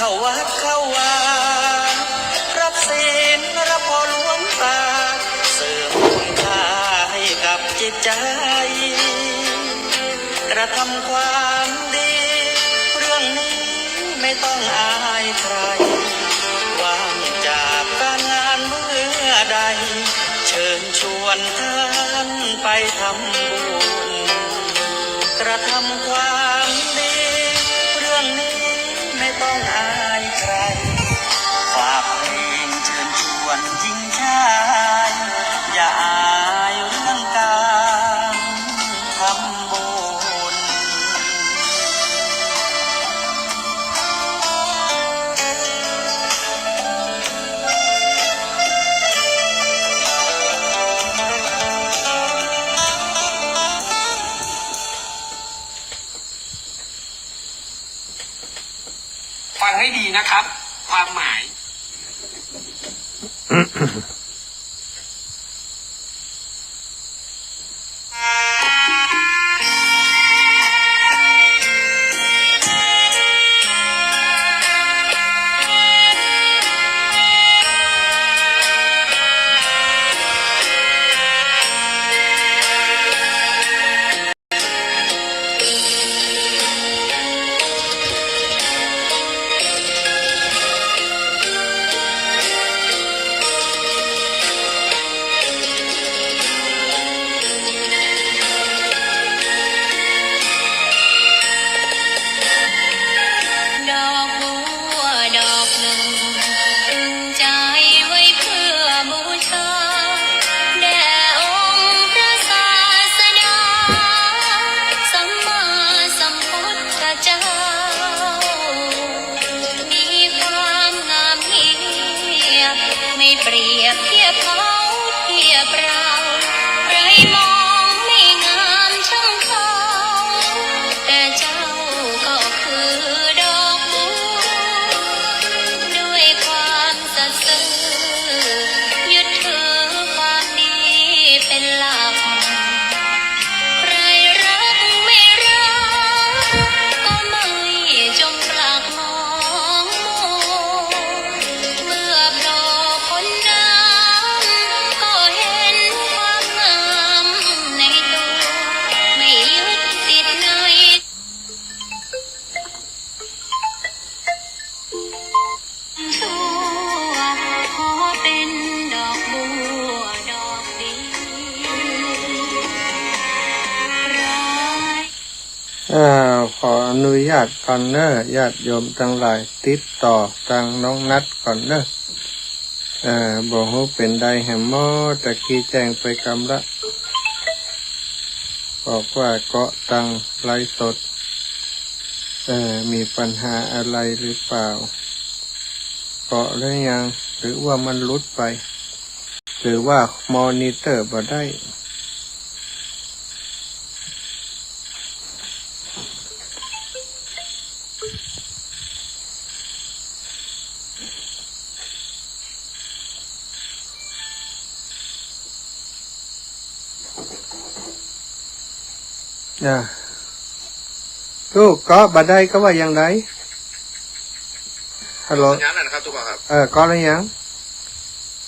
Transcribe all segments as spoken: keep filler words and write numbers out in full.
เข้าวัดเข้าวา รับศีลรับพรหลวงตา เสริมคุณค่าให้กับจิตใจ กระทำความดี เรื่องนี้ไม่ต้องอายใคร ว่างจากการงานเมื่อใด เชิญชวนท่านไปทำบุญ กระทำความดี เรื่องนี้ไม่ต้องอายใคร ฝากเพลงเชิญชวนหญิงชาย อย่าอายเรื่องการทำบุญ ฟังให้ดีนะครับ ความหมาย ดอกบัวดอกหนึ่ง ตรึงใจไว้เพื่อบูชา แด่องค์พระศาสดา สัมมาสัมพุทธเจ้า มีความงามเยี่ยม ไม่เปรียบเทียบเขาเทียบเรา ใครมองไม่งามช่างเขา แต่เจ้าก็คือดอกบัว ด้วยความสัตย์ซื่อ ยึดถือความดีเป็นหลัก ใครรักไม่รัก ก็ไม่จงปากมองมัว เมื่อโผล่พ้นน้ำ ก็เห็นความงามในตัว ไม่ยึดติดใน ชั่ว ขอเป็นดอกบัวดอกเดียว ร้าย อ้าว ขออนุญาตก่อนเน้อ ญาติโยมตังหลาย ติดต่อตางน้องนัดก่อนเน้อ เอ่อ บ่ฮู้เป๋นใดแหม ตะกี้แจ้งไปกำละ บอกว่าเกาะตางไลฟ์สด เอ่อ มีปัญหาอะไรหรือเปล่า เกาะแล้วยัง หรือว่ามันหลุดไป หรือว่ามอนิเตอร์บ่ได้ อ่า ลูก เกาะบ่ได้ก็ว่าอย่างใด ฮัลโหล สัญญาณแล้วนะครับ ทุกคนครับ เออ เกาะแล้วยัง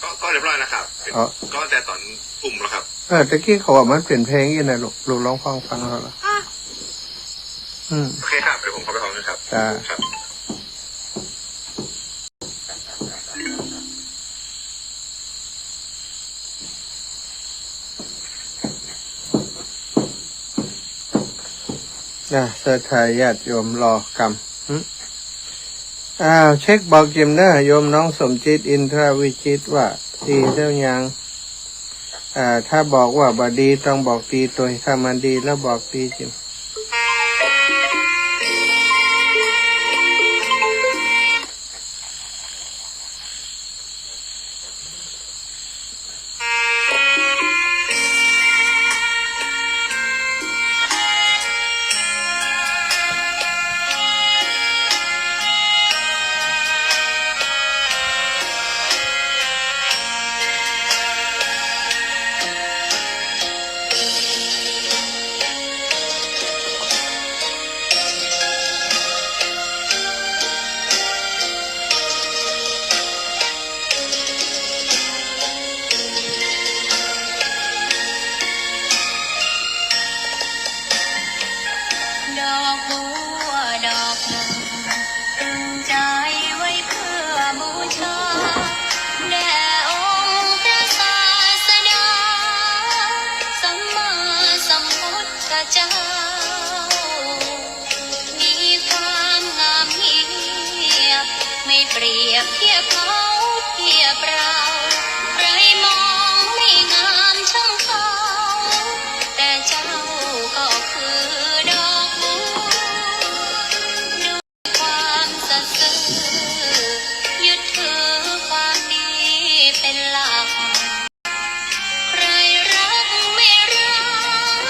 ก็ ก็เรียบร้อยแล้วครับ อ๋อ ก็แต่ตอนทุ่มแล้วครับ เออ ตะกี้เขาว่ามันเป๋นเพลงอยู่นะลูก ลูกลองฟังฟังเขาละ อืม โอเคครับ เดี๋ยวผมเข้าไปฟังนะครับ จ้า ครับ อ่ะ ศรัทธาญาติโยมรอกำ หึ อ้าว เช็คบอกจิมเนอะ โยมน้องสมจิต อินทรวิจิตร ว่าดีแล้วยัง อ่า ถ้าบอกว่าบ่ดี ต้องบอกดีตวย ถ้ามันดีแล้วบอกดีจิม เปรียบเทียบเขาเทียบเรา ใครมองไม่งามช่างเขา แต่เจ้าก็คือดอกบัว ด้วยความสัตย์ซื่อ ยึดถือความดีเป็นหลัก ใครรักไม่รัก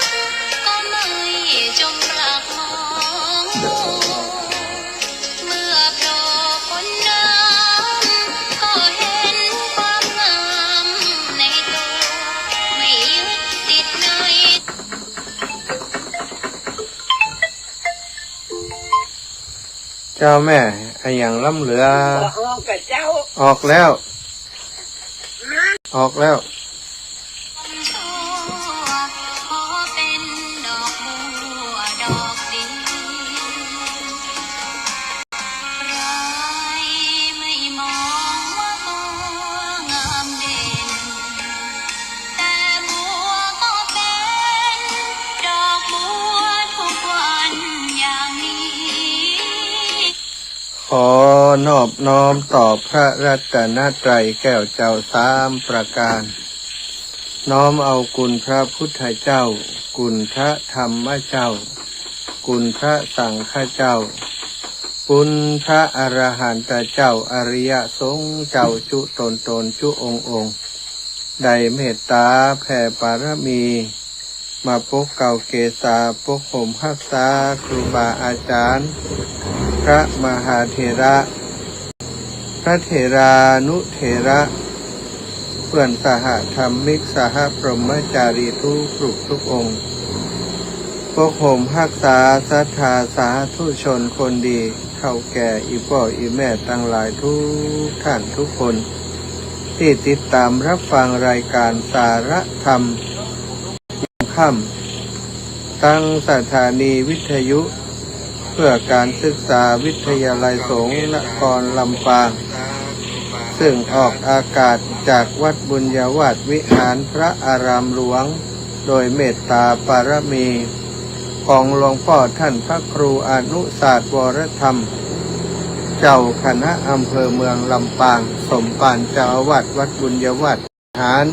ก็ไม่จงปรักมอง เมื่อโผล่พ้นน้ำ ก็เห็นความงามในตัว ไม่ยึดติดใน เจ้าแม่ อะหยังล้ำเหลือ ออกกับเจ้า ออกแล้ว ออกแล้ว ขอเป็นดอกบัวดอกเดียว ใครไม่มองว่าบัวงามเด่น แต่บัวก็เป็นดอกบัวทุกวันอย่างนี้ ขอนอบน้อมต่อพระรัตนตรัยแก้วเจ้าสามประการ น้อมเอาคุณพระพุทธเจ้า คุณพระธรรมเจ้า คุณพระสังฆเจ้า คุณพระอรหันตเจ้า อริยสงฆ์เจ้าจุ๊ต๋นๆ จุ๊องค์ๆ ได้เมตต๋าแผ่ปารมี มาปกเกล้าเกษา ปกห่มฮักษาครูบาอาจ๋ารย์ พระมหาเถระ พระเถรานุเถระ เปื้อนสหธรรมิก สหพรหมจารีทุกรูปทุกองค์ ปกห่มฮักษาศรัทธาสาธุชนคนดี เฒ่าแก่อี่ป้ออี่แม่ตังหลายทุกท่านทุกคน ตี้ติดต๋ามฮับฟังรายก๋านสาระธรรม ค่ำ ตังสถานีวิทยุเพื่อการศึกษาวิทยาลัยสงฆ์นครลำปาง ซึ่งออกอากาศจากวัดบุญญาวาสวิหารพระอารามหลวง โดยเมตต๋าปารมีของหลวงป้อท่านพระครูอนุศาสตร์วรธรรม เจ้าคณะอำเภอเมืองลำปาง สมภารเจ้าอาวาสวัดบุญญาวาส หาร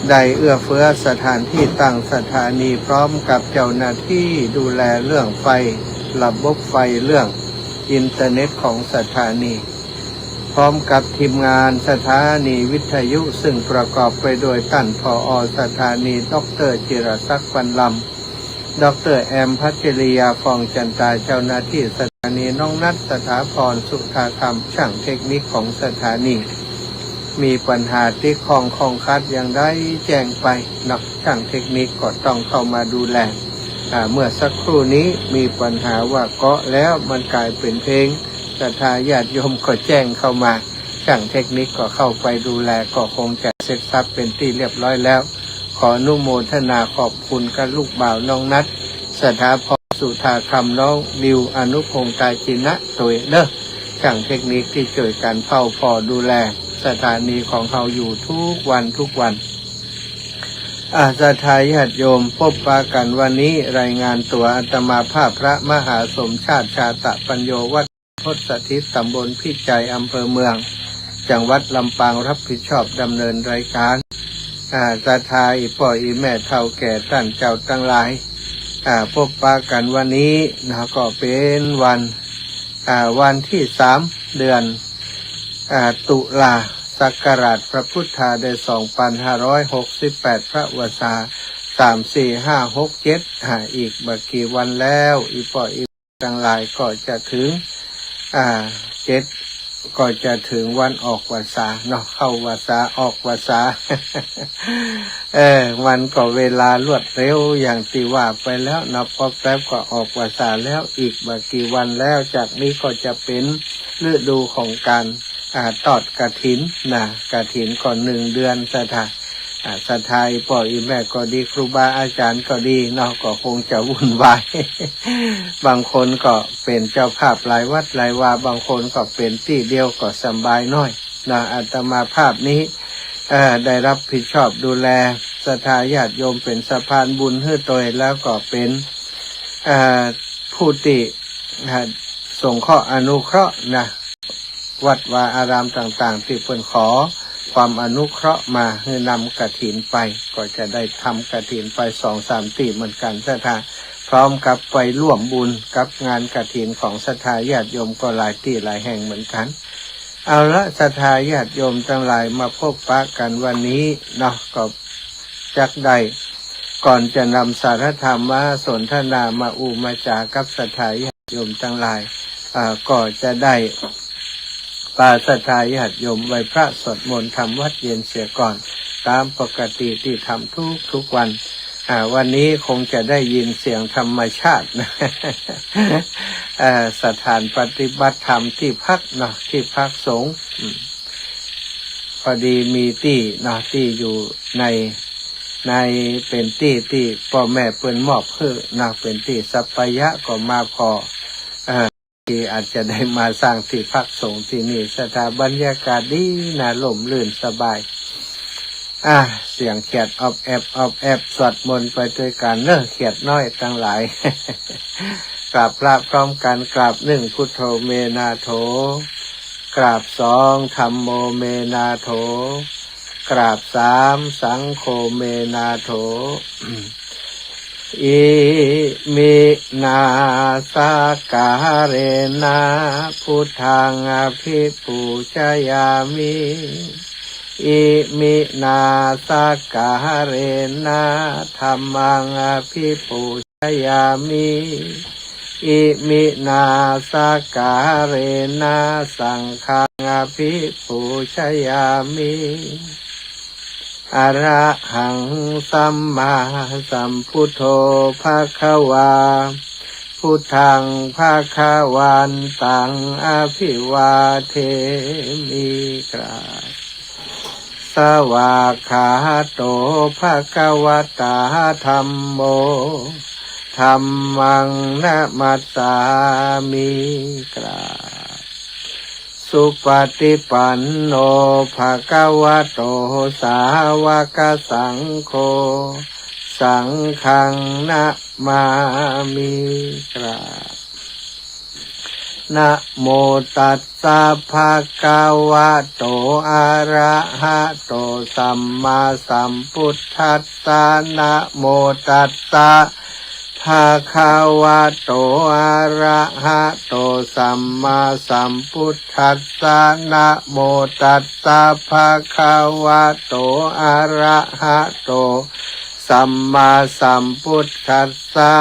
ได้เอื้อเฟื้อสถานที่ตั้งสถานี พร้อมกับเจ้าหน้าตี้ดูแลเรื่องไฟ ระบบไฟ เรื่องอินเทอร์เน็ตของสถานี พร้อมกับทีมงานสถานีวิทยุ ซึ่งประกอบไปโดยต้าน ผอ.สถานี ด็อกเตอร์ จิรศักดิ์ ปันลำ ด็อกเตอร์ แอม พัชริยา ฟองจันตา เจ้าหน้าตี้สถานี น้องนัท สถาพร สุธาคำ จ้างเทคนิคของสถานี มีปัญหาติดข้องข้องขัดอย่างใดแจ้งไปเนาะ จ้างเทคนิคก็ต้องเข้ามาดูแล อ่า เมื่อสักครู่นี้มีปัญหาว่าเกาะแล้วมันกลายเป๋นเพลง ศรัทธาญาติโยมก็แจ้งเข้ามา จ้างเทคนิคก็เข้าไปดูแล ก็คงจะเสร็จสับเป๋นตี้เรียบร้อยแล้ว ขออนุโมทนาขอบคุณกับลูกบ่าวน้องนัท สถาพร สุธาคำ น้องดิว อนุพงษ์ ตาจินะ ตวยเด้อ จ้างเทคนิคตี้จ้วยกั๋นเฝ้าผ่อดูแลสถานีของเฮาอยู่ทุกวันทุกวัน อ่า ศรัทธาญาติโยม ปะกั๋นวันนี้ รายงานตั๋ว อาตมาภาพพระมหาสมชาติ ชาตะปัญโญ วัด ทศสถิต ตำบลพิจัย อำเภอเมือง จังหวัดลำปาง รับผิดชอบดำเนินรายการ อ่า ศรัทธาอี่ป้ออี่แม่เฒ่าแก่ต้านเจ้าตังหลาย อ่า ปะกั๋นวันนี้นะ ก็เป๋นวัน อ่า วันตี้สาม เดือน อ่า ตุลา ศักราชพระพุทธาได้ สองปันห้าร้อยหกสิบแปด พระวสา สาม สี่ ห้า หก เจ็ด อ่า อีกบ่กี่วันแล้ว อี่ป้ออี่ ตังหลายก็จะเถิง อ่า เจ็ด ก็จะเถิงวันออกวสาเนาะ เข้าวสาออกวสา เออ มันก็เวลารวดเร็วอย่างตี้ว่าไปแล้ว นับป๊อบแป๊บก็ออกวสาแล้ว อีกบ่กี่วันแล้ว จากนี้ก็จะเป๋นฤดูของก๋าน อ่า ตอดกฐินนะ กฐินก็หนึ่งเดือน ศรัทธา อ่า ศรัทธาอี่ป้ออี่แม่ก็ดี ครูบาอาจ๋ารย์ก็ดีเนาะ ก็คงจะวุ่นวาย บางคนก็เป๋นเจ้าภาพหลายวัดหลายวา บางคนก็เป๋นตี้เดียวก็สบายหน้อยนะ อาตมาภาพนี้ เอ่อ ได้รับผิดชอบดูแลศรัทธาญาติโยม เป๋นสะพานบุญหื้อตวย แล้วก็เป๋น เอ่อ ผู้ตี้ อ่า สงเคราะห์อนุเคราะห์นะ วัดวาอารามต่างๆ ตี้เปิ้นขอความอนุเคราะห์มาหื้อนำกฐินไป ก็จะได้ทำกฐินไปสองสามตี้เหมือนกั๋นศรัทธา พร้อมกับไปร่วมบุญกับงานกฐินของศรัทธาญาติโยมก็หลายตี้หลายแห่งเหมือนกั๋น เอาละ ศรัทธาญาติโยมตังหลาย มาพบปะกั๋นวันนี้เนาะ ก็จักได้ ก่อนจะนำสาธรรมมาสนทนามาอู้มาจ๋ากับศรัทธาญาติโยมตังหลาย อ่า ก็จะได้ปาศรัทธาญาติโยมไหว้พระสวดมนต์ทำวัตรเย็นเสียก่อน ต๋ามปกติตี้ทำทุกๆ วัน อ่า วันนี้คงจะได้ยินเสียงธรรมชาติ เอ่อ สถานปฏิบัติธรรมตี้พักเนาะ ตี้พักสงฆ์ อืม พอดีมีตี้เนาะ ตี้อยู่ใน ใน เป๋นตี้ตี้ป้อแม่เปิ้นมอบหื้อเนาะ เป๋นตี้สัปปายะก็มาผ่อ เอ่อ ตี้อาจจะได้มาสร้างตี้พักสงฆ์ตี้นี่ ศรัทธา บรรยากาศดีนา ร่มรื่นสบาย อ่ะ เสียงเขียดออบแอบออบแอบ สวดมนต์ไปตวยกั๋นเนาะ เขียดน้อยตังหลาย กราบพระพร้อมกั๋น กราบหนึ่ง พุทโธ เม นา โถ กราบสอง ธัมโม เม นา โถ กราบสาม สังโฆ เม นา โถ อิมินา สักการะนะ พุทธัง อภิปูชยามิ อิมินา สักการะนะ ธัมมัง อภิปูชยามิ อิมินา สักการะนะ สังฆัง อภิปูชยามิ อะระหัง สัมมาสัมพุทโธ ภะคะวา พุทธัง ภะคะวันตัง อะภิวาเทมิ กราบ สวากขาโต ภะคะวะตา ธัมโม ธัมมัง นะมัสสามิ กราบ สุปฏิปันโน ภะคะวะโต สาวกสังโฆ สังฆัง นะมามิ กราบ นะโมตัสสะ ภะคะวะโต อะระหะโต สัมมาสัมพุทธัสสะ นะโมตัสสะ ภะคะวะโต อะระหะโต สัมมาสัมพุทธัสสะ นะโมตัสสะ ภะคะวะโต อะระหะโต สัมมาสัมพุทธัสสะ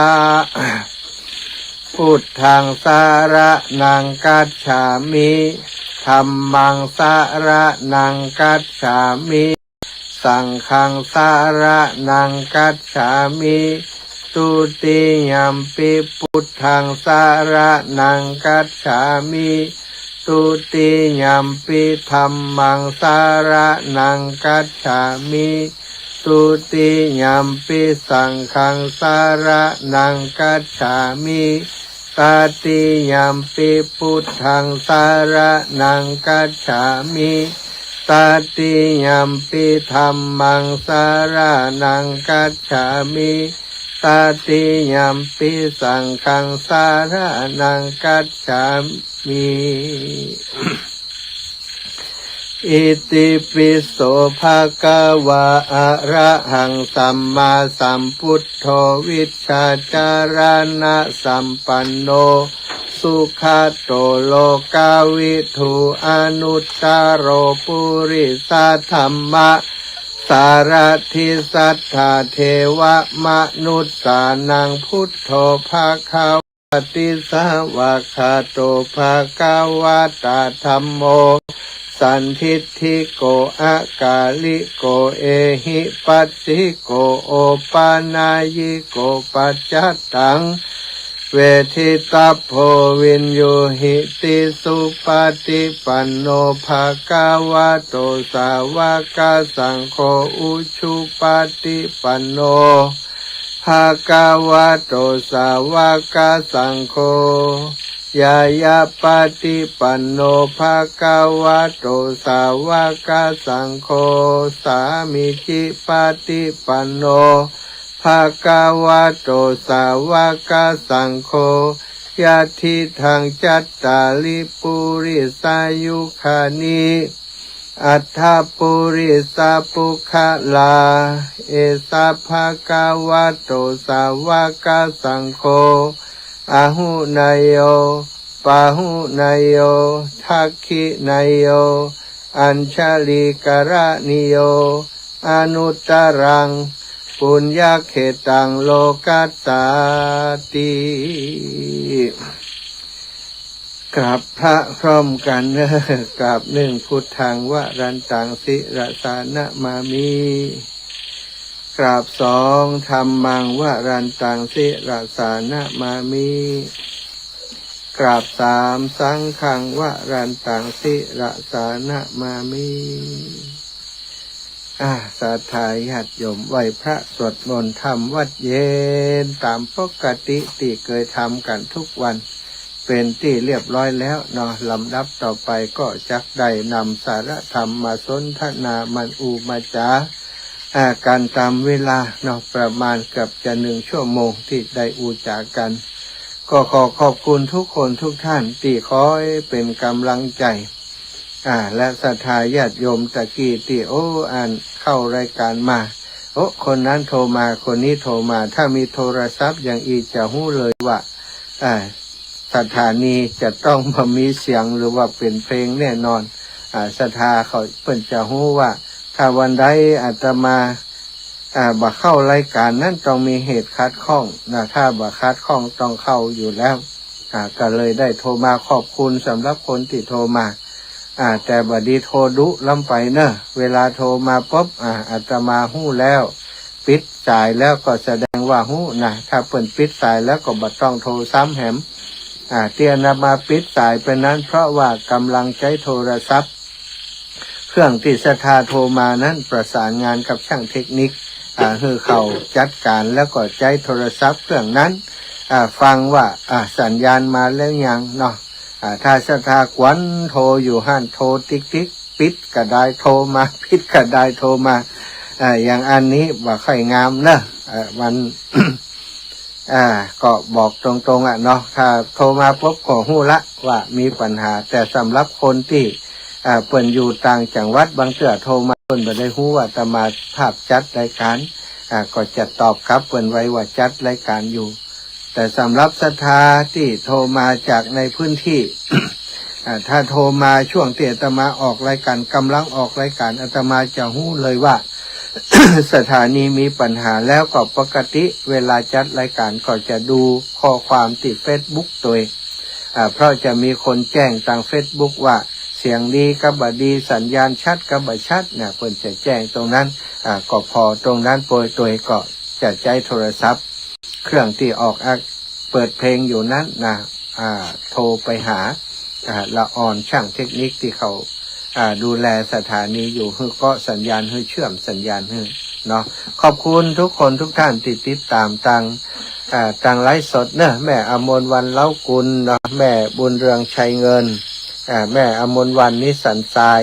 พุทธัง สะระณัง คัจฉามิ ธัมมัง สะระณัง คัจฉามิ สังฆัง สะระณัง คัจฉามิ ทุติยัมปิ พุทธัง สะระณัง คัจฉามิ ทุติยัมปิ ธัมมัง สะระณัง คัจฉามิ ทุติยัมปิ สังฆัง สะระณัง คัจฉามิ ตติยัมปิ พุทธัง สะระณัง คัจฉามิ ตติยัมปิ ธัมมัง สะระณัง คัจฉามิ ตติยัมปิ สังฆัง สะระณัง คัจฉามิ อิติปิโส ภะคะวา อะระหัง สัมมาสัมพุทโธ วิชชาจารณะสัมปันโน สุขะโต โลกะวิทู อนุตตะโร ปุริสะธัมมะสารถิ สัทธาเทวะมนุสสานัง พุทโธ ภะคะวาติ สวากขาโต ภะคะวะตา ธัมโม สันทิฏฐิโก อะกาลิโก เอหิ ปัสสิโก โอปะนายิโก ปัจจัตตัง เวทิตัพโพ วิญญูหิติ สุปะฏิปันโน ภะคะวะโต สาวะกะสังโฆ อุชุปะฏิปันโน ภะคะวะโต สาวะกะสังโฆ ญาณะปะฏิปันโน ภะคะวะโต สาวะกะสังโฆ สามีจิปะฏิปันโน ภะคะวะโต สาวะกะสังโฆ ยะทิฏฐัง จัตตาริ ปุริสายุคานิ อัฏฐะ ปุริสะปุคคละ เอสะ ภะคะวะโต สาวะกะสังโฆ อาหุเนยโย ปาหุเนยโย ทักขิเนยโย อัญชลีกะระณีโย อนุตตรัง ปุญญะเขตัง โลกัสสาติ กราบพระพร้อมกั๋นเน่อ กราบนึ่ง พุทธัง วรันตัง ศิรสา นะมามิ กราบสอง ธัมมัง วรันตัง ศิรสา นะมามิ กราบสาม สังฆัง วรันตัง ศิรสา นะมามิ อ่า ศรัทธาญาติโยม ไหว้พระสวดมนต์ทำวัตรเย็นต๋ามปกติตี้เกยทำกั๋นทุกวัน เป๋นตี้เรียบร้อยแล้วเนาะ ลำดับต่อไปก็จักได้นำสาระธรรมมาสนทนา มาอู้มาจ๋า อ่า กั๋นต๋ามเวลาเนาะ ประมาณเกือบจะนึ่งชั่วโมงตี้ได้อู้จ๋ากั๋น ก็ขอขอบคุณทุกคนทุกท่านตี้คอยเป๋นก๋ำลังใจ๋ อ่า และศรัทธาญาติโยมตะกี้ตี้ โอ้ อันเข้ารายก๋านมา โอ้ คนนั้นโทรมา คนนี้โทรมา ถ้ามีโทรศัพท์อย่างอี้จะฮู้เลยว่า อ่า สถานีจะต้องบ่มีเสียงหรือว่าเป๋นเพลงแน่นอน อ่า ศรัทธาเขาเปิ้นจะฮู้ว่า ถ้าวันใดอาตมา อ่า บ่เข้ารายก๋านนั้นต้องมีเหตุขัดข้องนะ ถ้าบ่ขัดข้องต้องเข้าอยู่แล้ว อ่า ก็เลยได้โทรมา ขอบคุณสำหรับคนตี้โทรมา อ่า แต่บ่ดีโทรดุล้ำไปเน่อ เวลาโทรมาปุ๊บ อ่า อาตมาฮู้แล้ว ปิดสายแล้วก็แสดงว่าฮู้นะ ถ้าเปิ้นปิดสายแล้วก็บ่ต้องโทรซ้ำแหม อ่า ตี้อาตมาปิดสายไปนั้น เพราะว่าก๋ำลังใจ๊โทรศัพท์ เครื่องตี้ศรัทธาโทรมานั้นประสานงานกับช่างเทคนิค อ่า หื้อเขาจัดก๋าน แล้วก็ใจ๊โทรศัพท์เครื่องนั้น อ่า ฟังว่า อ่า สัญญาณมาแล้วยังเนาะ อ่า ถ้าศรัทธากวนโทรอยู่หั้น โทรติ๊กติ๊ก ปิดก็ได้โทรมา ปิดก็ได้โทรมา อ่า อย่างอันนี้บ่ค่อยงามเนอะ อ่า มัน อ่า ก็บอกตรงๆ อะเนาะ ถ้าโทรมาปุ๊บก็ฮู้ละว่ามีปัญหา แต่สำหรับคนตี้ อ่า เปิ้นอยู่ต่างจังหวัด บางเตื้อโทรมาเปิ้นบ่ได้ฮู้ว่าอาตมาภาพจัดรายก๋าน อ่า ก็จะตอบกลับเปิ้นไว้ว่าจัดรายก๋านอยู่ แต่สำหรับศรัทธาตี้โทรมาจากในพื้นที่ อ่า ถ้าโทรมาช่วงตี้อาตมาออกรายก๋าน ก๋ำลังออกรายก๋าน อาตมาจะฮู้เลยว่า สถานีมีปัญหา แล้วก็ปกติเวลาจัดรายก๋านก็จะดูข้อความตี้เฟซบุ๊กตวย อ่า เพราะจะมีคนแจ้งตางเฟซบุ๊กว่าเสียงดีกับบ่ดี สัญญาณชัดกับบ่ชัดนะ เปิ้นจะแจ้งตรงนั้น อ่า ก็ผ่อตรงนั้นโปรยตวย ก็จะใจ๊โทรศัพท์ เครื่องตี้ออกอา เปิดเพลงอยู่นั้นนะ อ่า โทรไปหา อ่า ละอ่อนช่างเทคนิคตี้เขา อ่า ดูแลสถานีอยู่ หื้อเกาะสัญญาณ หื้อเชื่อมสัญญาณหื้อเนาะ ขอบคุณทุกคนทุกท่านตี้ติดต๋ามตาง อ่า ตางไลฟ์สดเนอะ แม่อมรวรรณ เล้ากุลเนาะ แม่บุญเรือง ชัยเงิน อ่า แม่อมรวรรณ นิสสันทราย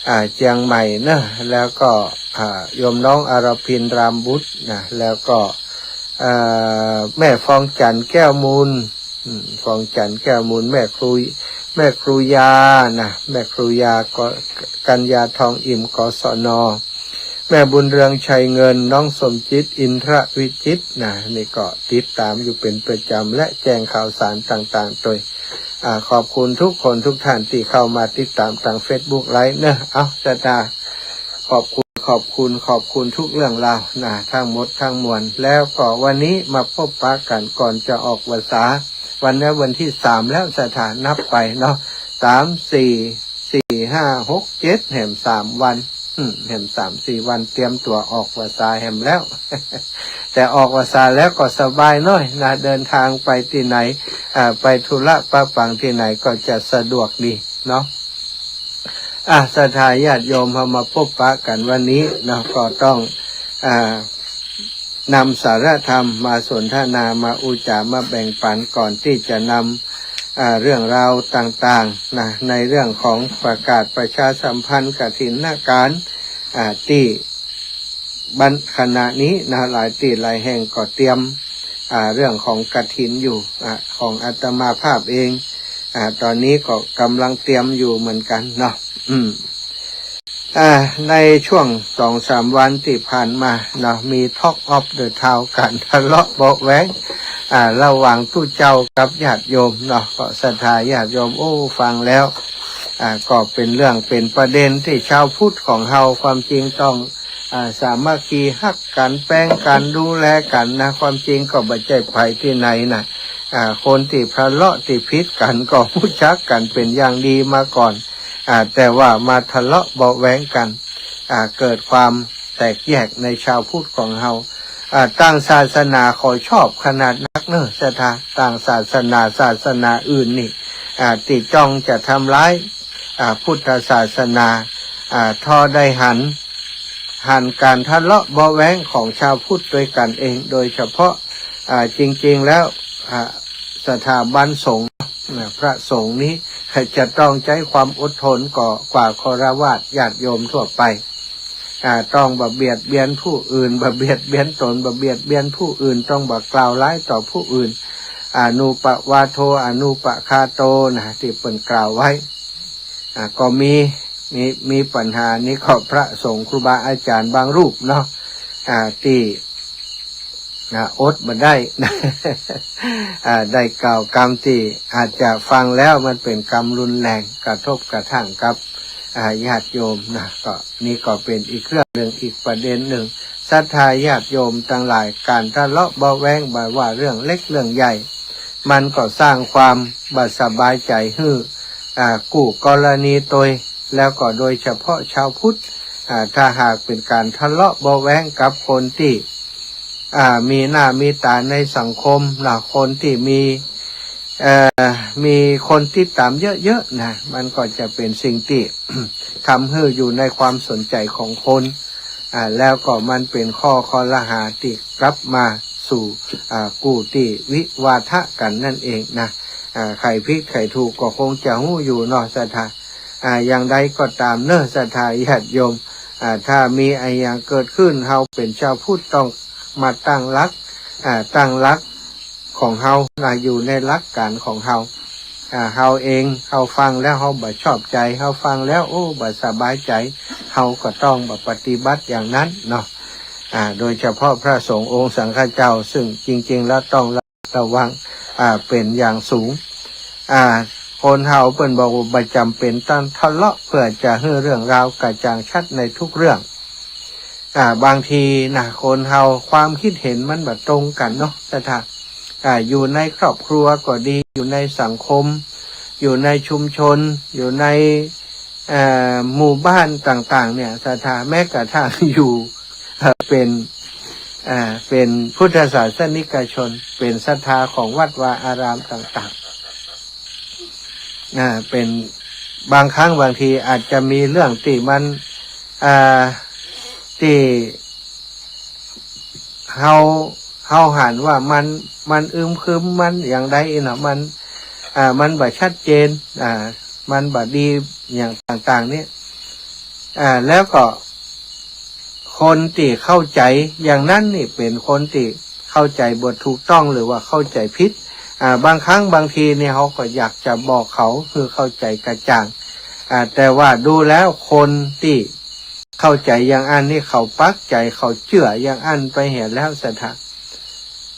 อ่า เจียงใหม่เนอะ แล้วก็ อ่า โยมน้องอรพิน รามบุตรนะ แล้วก็ เอ่อ แม่ฟองจันทร์ แก้วมูล อืม ฟองจันทร์ แก้วมูล แม่ครู แม่ครูยานะ แม่ครูยา ก็ กัญญาทองอิ่ม กศน. แม่บุญเรือง ชัยเงิน น้องสมจิต อินทรวิจิตรนะ นี่ก็ติดต๋ามอยู่เป๋นประจ๋ำ และแจ้งข่าวสารต่างๆ ตวย อ่า ขอบคุณทุกคนทุกท่านตี้เข้ามาติดต๋ามตางเฟซบุ๊กไลฟ์เนอะ เอ้า ศรัทธา ขอบคุณ ขอบคุณ ขอบคุณทุกเรื่องราวนะ ทั้งหมดทั้งมวล แล้วก็วันนี้มาปบปะกั๋นก่อนจะออกพรรษา วันนี้วันตี้สามแล้ว ศรัทธานับไปเนาะ สาม สี่ สี่ ห้า หก เจ็ด แหมสามวัน อืม แหมสามสี่วัน เตรียมตั๋วออกพรรษาแหมแล้ว แต่ออกพรรษาแล้วก็สบายหน้อยนะ เดินทางไปตี้ไหน อ่า ไปธุระปะปังตี้ไหนก็จะสะดวกดีเนาะ อ่ะ ศรัทธาญาติโยม เฮามาปบปะกั๋นวันนี้เนาะ ก็ต้อง อ่า นำสาระธรรมมาสนทนา มาอู้จ๋า มาแบ่งปั๋น ก่อนตี้จะนำ อ่า เรื่องราวต่างๆ นะ ในเรื่องของประกาศประชาสัมพันธ์กฐินการ อ่า ตี้บัดขณะนี้นะ หลายตี้หลายแห่งก็เตรียม อ่า เรื่องของกฐินอยู่ อ่า ของอาตมาภาพเอง อ่า ตอนนี้ก็กำลังเตรียมอยู่เหมือนกันเนาะ อืม อ่า ในช่วงสองสามวันตี้ผ่านมาเนาะ มี Talk of the Town ก๋านทะเลาะเบาะแว้ง อ่า ระหว่างตุ๊เจ้ากับญาติโยมเนาะ ก็ศรัทธาญาติโยม โอ้ ฟังแล้ว อ่า ก็เป๋นเรื่องเป๋นประเด็นตี้ชาวพุทธของเฮาความจริงต้อง อ่า สามัคคีฮักกั๋น แป๋งกั๋น ดูแลกั๋นนะ ความจริงก็บ่ใจ้ใผตี้ไหนนะ อ่า คนตี้ทะเลาะตี้ผิดกั๋นก็ฮู้จักกั๋นเป๋นอย่างดีมาก่อน อ่า แต่ว่ามาทะเลาะเบาะแว้งกั๋น อ่า เกิดความแตกแยกในชาวพุทธของเฮา อ่า ต่างศาสนาก็ชอบขนาดนักเนาะศรัทธา ต่างศาสนา ศาสนาอื่นนี่ อ่า ตี้จ้องจะทำร้าย อ่า พุทธศาสนา อ่า ถ้อได้หัน หันก๋านทะเลาะเบาะแว้งของชาวพุทธตวยกั๋นเอง โดยเฉพาะ อ่า จริงๆ แล้ว อ่า สถาบันสงฆ์นะ พระสงฆ์นี้จะต้องใจ๊ความอดทนก่อ กว่าฆราวาสญาติโยมทั่วไป อ่า ต้องบ่เบียดเบียนผู้อื่น บ่เบียดเบียนตน บ่เบียดเบียนผู้อื่น ต้องบ่กล่าวร้ายต่อผู้อื่น อนุปวาโท อนุปคาโตนะ ตี้เปิ้นกล่าวไว้ อ่า ก็มี มี มีปัญหานี้ก็พระสงฆ์ครูบาอาจารย์บางรูปเนาะ อ่า ตี้ อ่า อดบ่ได้ อ่า ได้กล่าวกำตี้อาจจะฟังแล้วมันเป๋นกำรุนแรงกระทบกระทั่งกับ อ่า ญาติโยมนะ ก็นี่ก็เป๋นอีกเรื่องนึ่ง อีกประเด็นนึ่ง ศรัทธาญาติโยมตังหลาย ก๋านทะเลาะเบาะแว้งบ่ว่าเรื่องเล็กเรื่องใหญ่ มันก็สร้างความบ่สบายใจ๋หื้อ อ่า กู้กรณีตวย แล้วก็โดยเฉพาะชาวพุทธ อ่า ถ้าหากเป๋นก๋านทะเลาะเบาะแว้งกับคนตี้ อ่า มีหน้ามีต๋าในสังคมนะ คนตี้มี เอ่อ มีคนติดต๋ามเยอะๆ นะ มันก็จะเป๋นสิ่งตี้ ทำหื้ออยู่ในความสนใจ๋ของคน อ่า แล้วก็มันเป๋นข้อคอรหาตี้กลับมาสู่ อ่า กู้ตี้วิวาทะกั๋นนั่นเองนะ อ่า ใผผิดใผถูกก็คงจะฮู้อยู่เนาะศรัทธา อ่า อย่างใดก็ต๋ามเนาะศรัทธาญาติโยม อ่า ถ้ามีอะหยังเกิดขึ้น เฮาเป๋นชาวพุทธต้องมาตั้งหลัก อ่า ตั้งหลักของเฮานะ อยู่ในหลักก๋านของเฮา อ่า เฮาเอง เฮาฟังแล้วเฮาบ่ชอบใจ๋ เฮาฟังแล้ว โอ้ บ่สบายใจ๋ เฮาก็ต้องบ่ปฏิบัติอย่างนั้นเนาะ อ่า โดยเฉพาะพระสงฆ์องค์สังฆเจ้า ซึ่งจริงๆ แล้วต้องระมัดระวัง อ่า เป๋นอย่างสูง อ่า คนเฮาเปิ้นบอกว่าบ่จ๋ำเป๋นต้องทะเลาะเพื่อจะหื้อเรื่องราวกระจ่างชัดในทุกเรื่อง อ่า บางทีนะ คนเฮาความคิดเห็นมันบ่ตรงกั๋นเนาะศรัทธา อ่า อยู่ในครอบครัวก็ดี อยู่ในสังคม อยู่ในชุมชน อยู่ใน เอ่อ หมู่บ้านต่างๆ เนี่ยศรัทธา แม้กระทั่งอยู่ เอ่อ เป๋น อ่า เป๋นพุทธศาสนิกชน เป๋นศรัทธาของวัดวาอารามต่างๆ อ่า เป๋นบางครั้งบางทีอาจจะมีเรื่องตี้มัน อ่า ตี้ เฮา เฮาหันว่ามัน มันอึมครึม มันอย่างใดเนาะ มัน อ่า มันบ่ชัดเจน อ่า มันบ่ดีอย่างต่างๆ เนี่ย อ่า แล้วก็คนตี้เข้าใจ๋อย่างนั้นนี่เป๋นคนตี้เข้าใจ๋บ่ถูกต้องหรือว่าเข้าใจ๋ผิด อ่า บางครั้งบางทีเนี่ยเฮาก็อยากจะบอกเขาหื้อเข้าใจ๋กระจ่าง อ่า แต่ว่าดูแล้วคนตี้ เข้าใจ๋อย่างอั้นนี่เขาปักใจ๋ เขาเจื้ออย่างอั้นไปเหียแล้วศรัทธา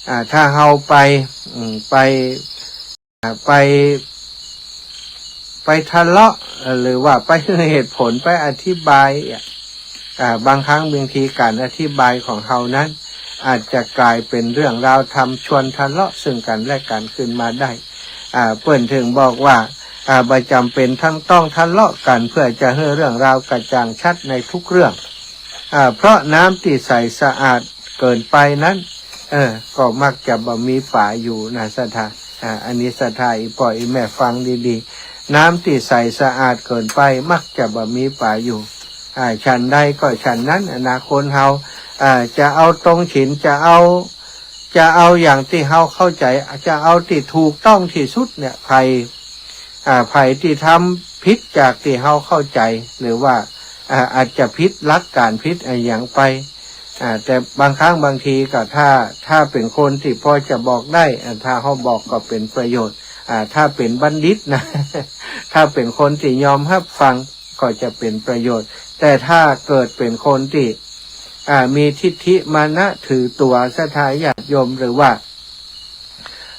อ่า ถ้าเฮาไป อืม ไป อ่า ไป ไปทะเลาะ เอ่อ หรือว่าไปหื้อเหตุผล ไปอธิบาย อ่า บางครั้งบางทีก๋านอธิบายของเฮานั้น อาจจะก๋ายเป๋นเรื่องราวทำชวนทะเลาะซึ่งกั๋นและกั๋นขึ้นมาได้ อ่า เปิ้นถึงบอกว่า อ่า บ่จ๋ำเป๋นต้อง ต้องทะเลาะกั๋นเพื่อจะหื้อเรื่องราวกระจ่างชัดในทุกเรื่อง อ่า เพราะน้ำตี้ใสสะอาดเกินไปนั้น เออ ก็มักจะบ่มีป๋าอยู่นะศรัทธา อ่า อันนี้ศรัทธาอี่ป้ออี่แม่ฟังดีๆ น้ำตี้ใสสะอาดเกินไปมักจะบ่มีป๋าอยู่ อ่า ฉันใดก็ฉันนั้นนะ คนเฮา อ่า จะเอาตรงฉิน จะเอา จะเอาอย่างตี้เฮาเข้าใจ๋ จะเอาตี้ถูกต้องตี้สุดเนี่ย ใผ อ่า ใผตี้ทำผิดจากตี้เฮาเข้าใจ๋ หรือว่า อ่า อาจจะผิดหลักก๋าน ผิดอะหยังไป อ่า แต่บางครั้งบางทีก็ถ้า ถ้าเป๋นคนตี้พอจะบอกได้ อ่า ถ้าเฮาบอกก็เป๋นประโยชน์ อ่า ถ้าเป๋นบัณฑิตนะ ถ้าเป๋นคนตี้ยอมฮับฟังก็จะเป๋นประโยชน์ แต่ถ้าเกิดเป๋นคนตี้ อ่า มีทิฐิมานะถือตั๋ว ศรัทธาญาติโยม หรือว่า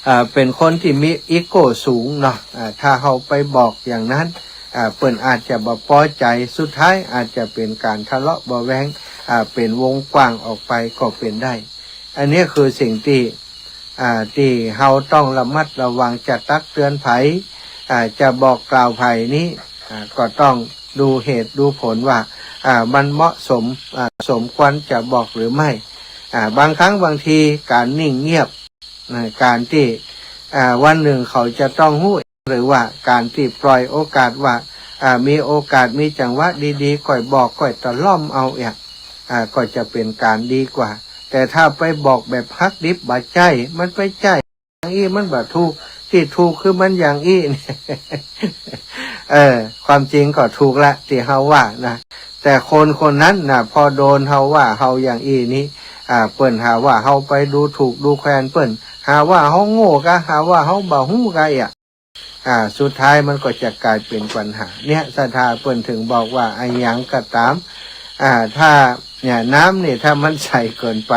อ่า เป๋นคนตี้มีอีโก้สูงเนาะ อ่า ถ้าเฮาไปบอกอย่างนั้น อ่า เปิ้นอาจจะบ่ปอใจ๋ สุดท้ายอาจจะเป๋นก๋านทะเลาะเบาะแว้ง อ่า เป๋นวงกว้างออกไปก็เป๋นได้ อันนี้คือสิ่งตี้ อ่า ตี้เฮาต้องระมัดระวัง จะตักเตือนใผ อ่า จะบอกกล่าวใผนี้ อ่า ก็ต้องดูเหตุดูผลว่า อ่า มันเหมาะสม อ่า สมควรจะบอกหรือไม่ อ่า บางครั้งบางทีก๋านนิ่งเงียบ อ่า ก๋านตี้ อ่า วันนึ่งเขาจะต้องฮู้ หรือว่าก๋านตี้ปล่อยโอกาสว่า อ่า มีโอกาสมีจังหวะดีๆ ก้อยบอกก้อยตะล่อมเอาเอีย อ่า ก็จะเป๋นก๋านดีกว่า แต่ถ้าไปบอกแบบหักดิบบ่ใจ้ มันไปใจ้อย่างอี้มันบ่ถูก ตี้ถูกคือมันอย่างอี้ เออ ความจริงก็ถูกละตี้เฮาว่านะ แต่คนคนนั้นนะ พอโดนเฮาว่าเฮาอย่างอี้นี้ อ่า เปิ้นหาว่าเฮาไปดูถูกดูแคลนเปิ้น หาว่าเฮาโง่กา หาว่าเฮาบ่ฮู้กาเอีย อ่า สุดท้ายมันก็จะก๋ายเป๋นปัญหา เนี่ย ศรัทธาเปิ้นถึงบอกว่า อะหยังก็ต๋าม อ่า ถ้า เนี่ย น้ำนี่ ถ้ามันใสเกินไป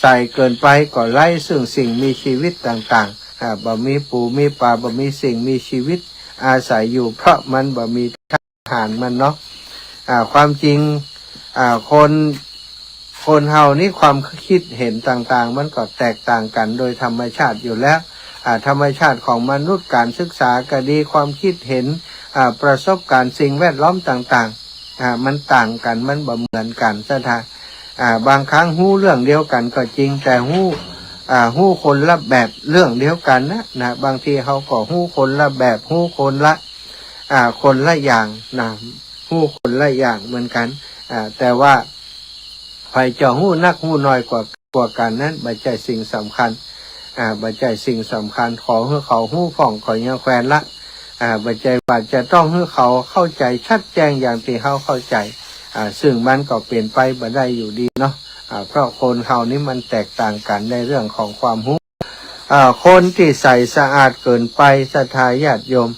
ใสเกินไปก็ไร้ซึ่งสิ่งมีชีวิตต่างๆ อ่า บ่มีปูมีป๋า บ่มีสิ่งมีชีวิตอาศัยอยู่ เพราะมันบ่มี อาหารมันเนาะ อ่า ความจริง อ่า คน คนเฮานี่ความคิดเห็นต่างๆ มันก็แตกต่างกั๋นโดยธรรมชาติอยู่แล้ว อ่า ธรรมชาติของมนุษย์ ก๋านศึกษาก็ดี ความคิดเห็น อ่า ประสบก๋ารณ์สิ่งแวดล้อมต่างๆ อ่า มันต่างกั๋น มันบ่เหมือนกั๋น ศรัทธา อ่า บางครั้งฮู้เรื่องเดียวกั๋นก็จริง แต่ฮู้ อ่า ฮู้คนละแบบเรื่องเดียวกั๋นนะ นะ บางทีเฮาก็ฮู้คนละแบบ ฮู้คนละ อ่า คนละอย่างนะ ฮู้คนละอย่างเหมือนกั๋น อ่า แต่ว่าใผจะฮู้นักฮู้น้อยกว่า กว่ากั๋นนั้น บ่ใจ้สิ่งสำคัญ อ่า บ่ใจ้สิ่งสำคัญ ขอหื้อเขาฮู้พ่องก็ยังแควนละ อ่า บ่ใจ้ว่าจะต้องหื้อเขาเข้าใจ๋ชัดแจ้งอย่างตี้เฮาเข้าใจ๋ อ่า ซึ่งมันก็เป๋นไปบ่ได้อยู่ดีเนาะ อ่า เพราะคนเฮานี่มันแตกต่างกั๋นในเรื่องของความฮู้ อ่า คนตี้ใสสะอาดเกินไป ศรัทธาญาติโยม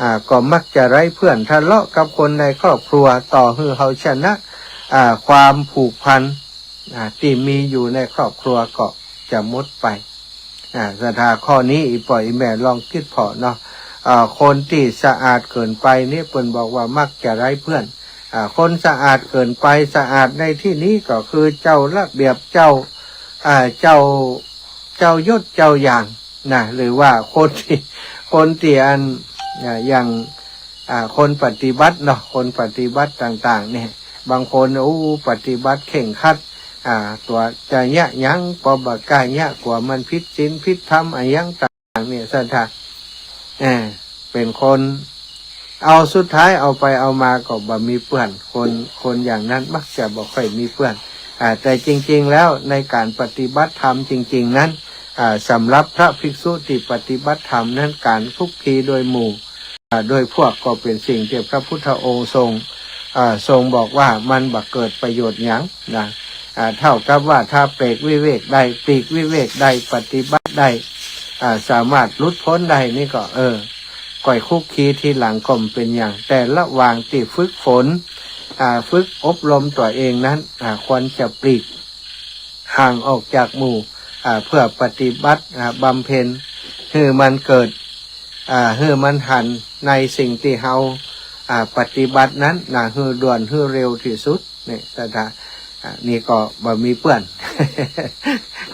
อ่า ก็มักจะไร้เพื่อน ทะเลาะกับคนในครอบครัว ต่อหื้อเฮาชนะ อ่า ความผูกพัน อ่า ตี้มีอยู่ในครอบครัวก็จะหมดไป อ่า ศรัทธา ข้อนี้อี่ป้ออี่แม่ลองกึ๊ดผ่อเนาะ อ่า คนตี้สะอาดเกินไปนี่เปิ้นบอกว่ามักจะไร้เพื่อน อ่า คนสะอาดเกินไป สะอาดในตี้นี้ก็คือเจ้าระเบียบ เจ้า อ่า เจ้า เจ้ายศเจ้าอย่างนะ หรือว่าคนตี้ คนตี้อัน อ่า อย่าง อ่า คนปฏิบัติเนาะ คนปฏิบัติต่างๆ เนี่ย บางคน โอ้ ปฏิบัติเคร่งครัด อ่า ตั๋วจะเยียะหยังก็บ่ก้าเยียะ กั๋วมันผิดศีลผิดธรรมอะหยังต่างๆ เนี่ย ศรัทธา เออ เป๋นคน เอา สุดท้ายเอาไปเอามาก็บ่มีเปื้อน คน คนอย่างนั้นมักจะบ่ค่อยมีเปื้อน อ่า แต่จริงๆ แล้วในก๋านปฏิบัติธรรมจริงๆ นั้น อ่า สำหรับพระภิกษุตี้ปฏิบัติธรรมนั้น ก๋านคลุกคลีโดยหมู่ อ่า โดยพวกก็เป๋นสิ่งตี้พระพุทธองค์ทรง อ่า ทรงบอกว่ามันบ่เกิดประโยชน์หยังนะ อ่า เท่ากับว่าถ้าปลีกวิเวกได้ ปลีกวิเวกได้ ปฏิบัติได้ อ่า สามารถหลุดพ้นได้นี่ก็ เออ ก้อยคลุกคลีทีหลังก็บ่เป๋นหยัง แต่ระหว่างตี้ฝึกฝน อ่า ฝึกอบรมตั๋วเองนั้น อ่า ควรจะปลีก ห่างออกจากหมู่ อ่า เพื่อปฏิบัติ อ่า บำเพ็ญ หื้อมันเกิด อ่า หื้อมันหันในสิ่งตี้เฮา อ่า ปฏิบัตินั้นนะ หื้อด่วน หื้อเร็วตี้สุด เนี่ย ศรัทธา อ่า นี่ก็บ่มีเปื้อน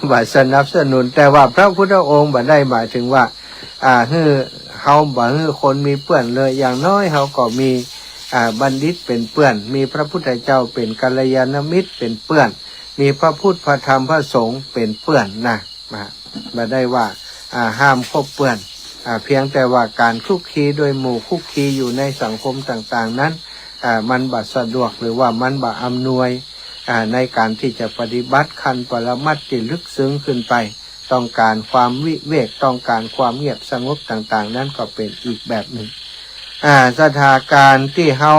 บ่สนับสนุน แต่ว่าพระพุทธองค์บ่ได้หมายถึงว่า อ่า หื้อ เฮาบ่หื้อคนมีเปื้อนเลย อย่างน้อยเฮาก็มี อ่า บัณฑิตเป๋นเปื้อน มีพระพุทธเจ้าเป๋นกัลยาณมิตรเป๋นเปื้อน มีพระพุทธ พระธรรม พระสงฆ์เป๋นเปื้อนนะ นะ บ่ได้ว่า อ่า ห้ามคบเปื้อน อ่า เพียงแต่ว่าก๋านคลุกคลีโดยหมู่ คลุกคลีอยู่ในสังคมต่างๆ นั้น อ่า มันบ่สะดวก หรือว่ามันบ่อำนวย อ่า ในก๋านตี้จะปฏิบัติขั้นปรมัตถ์ตี้ลึกซึ้งขึ้นไป ต้องก๋านความวิเวก ต้องก๋านความเงียบสงบต่างๆ นั้นก็เป๋นอีกแบบนึ่ง อ่า ศรัทธา ก๋านตี้เฮา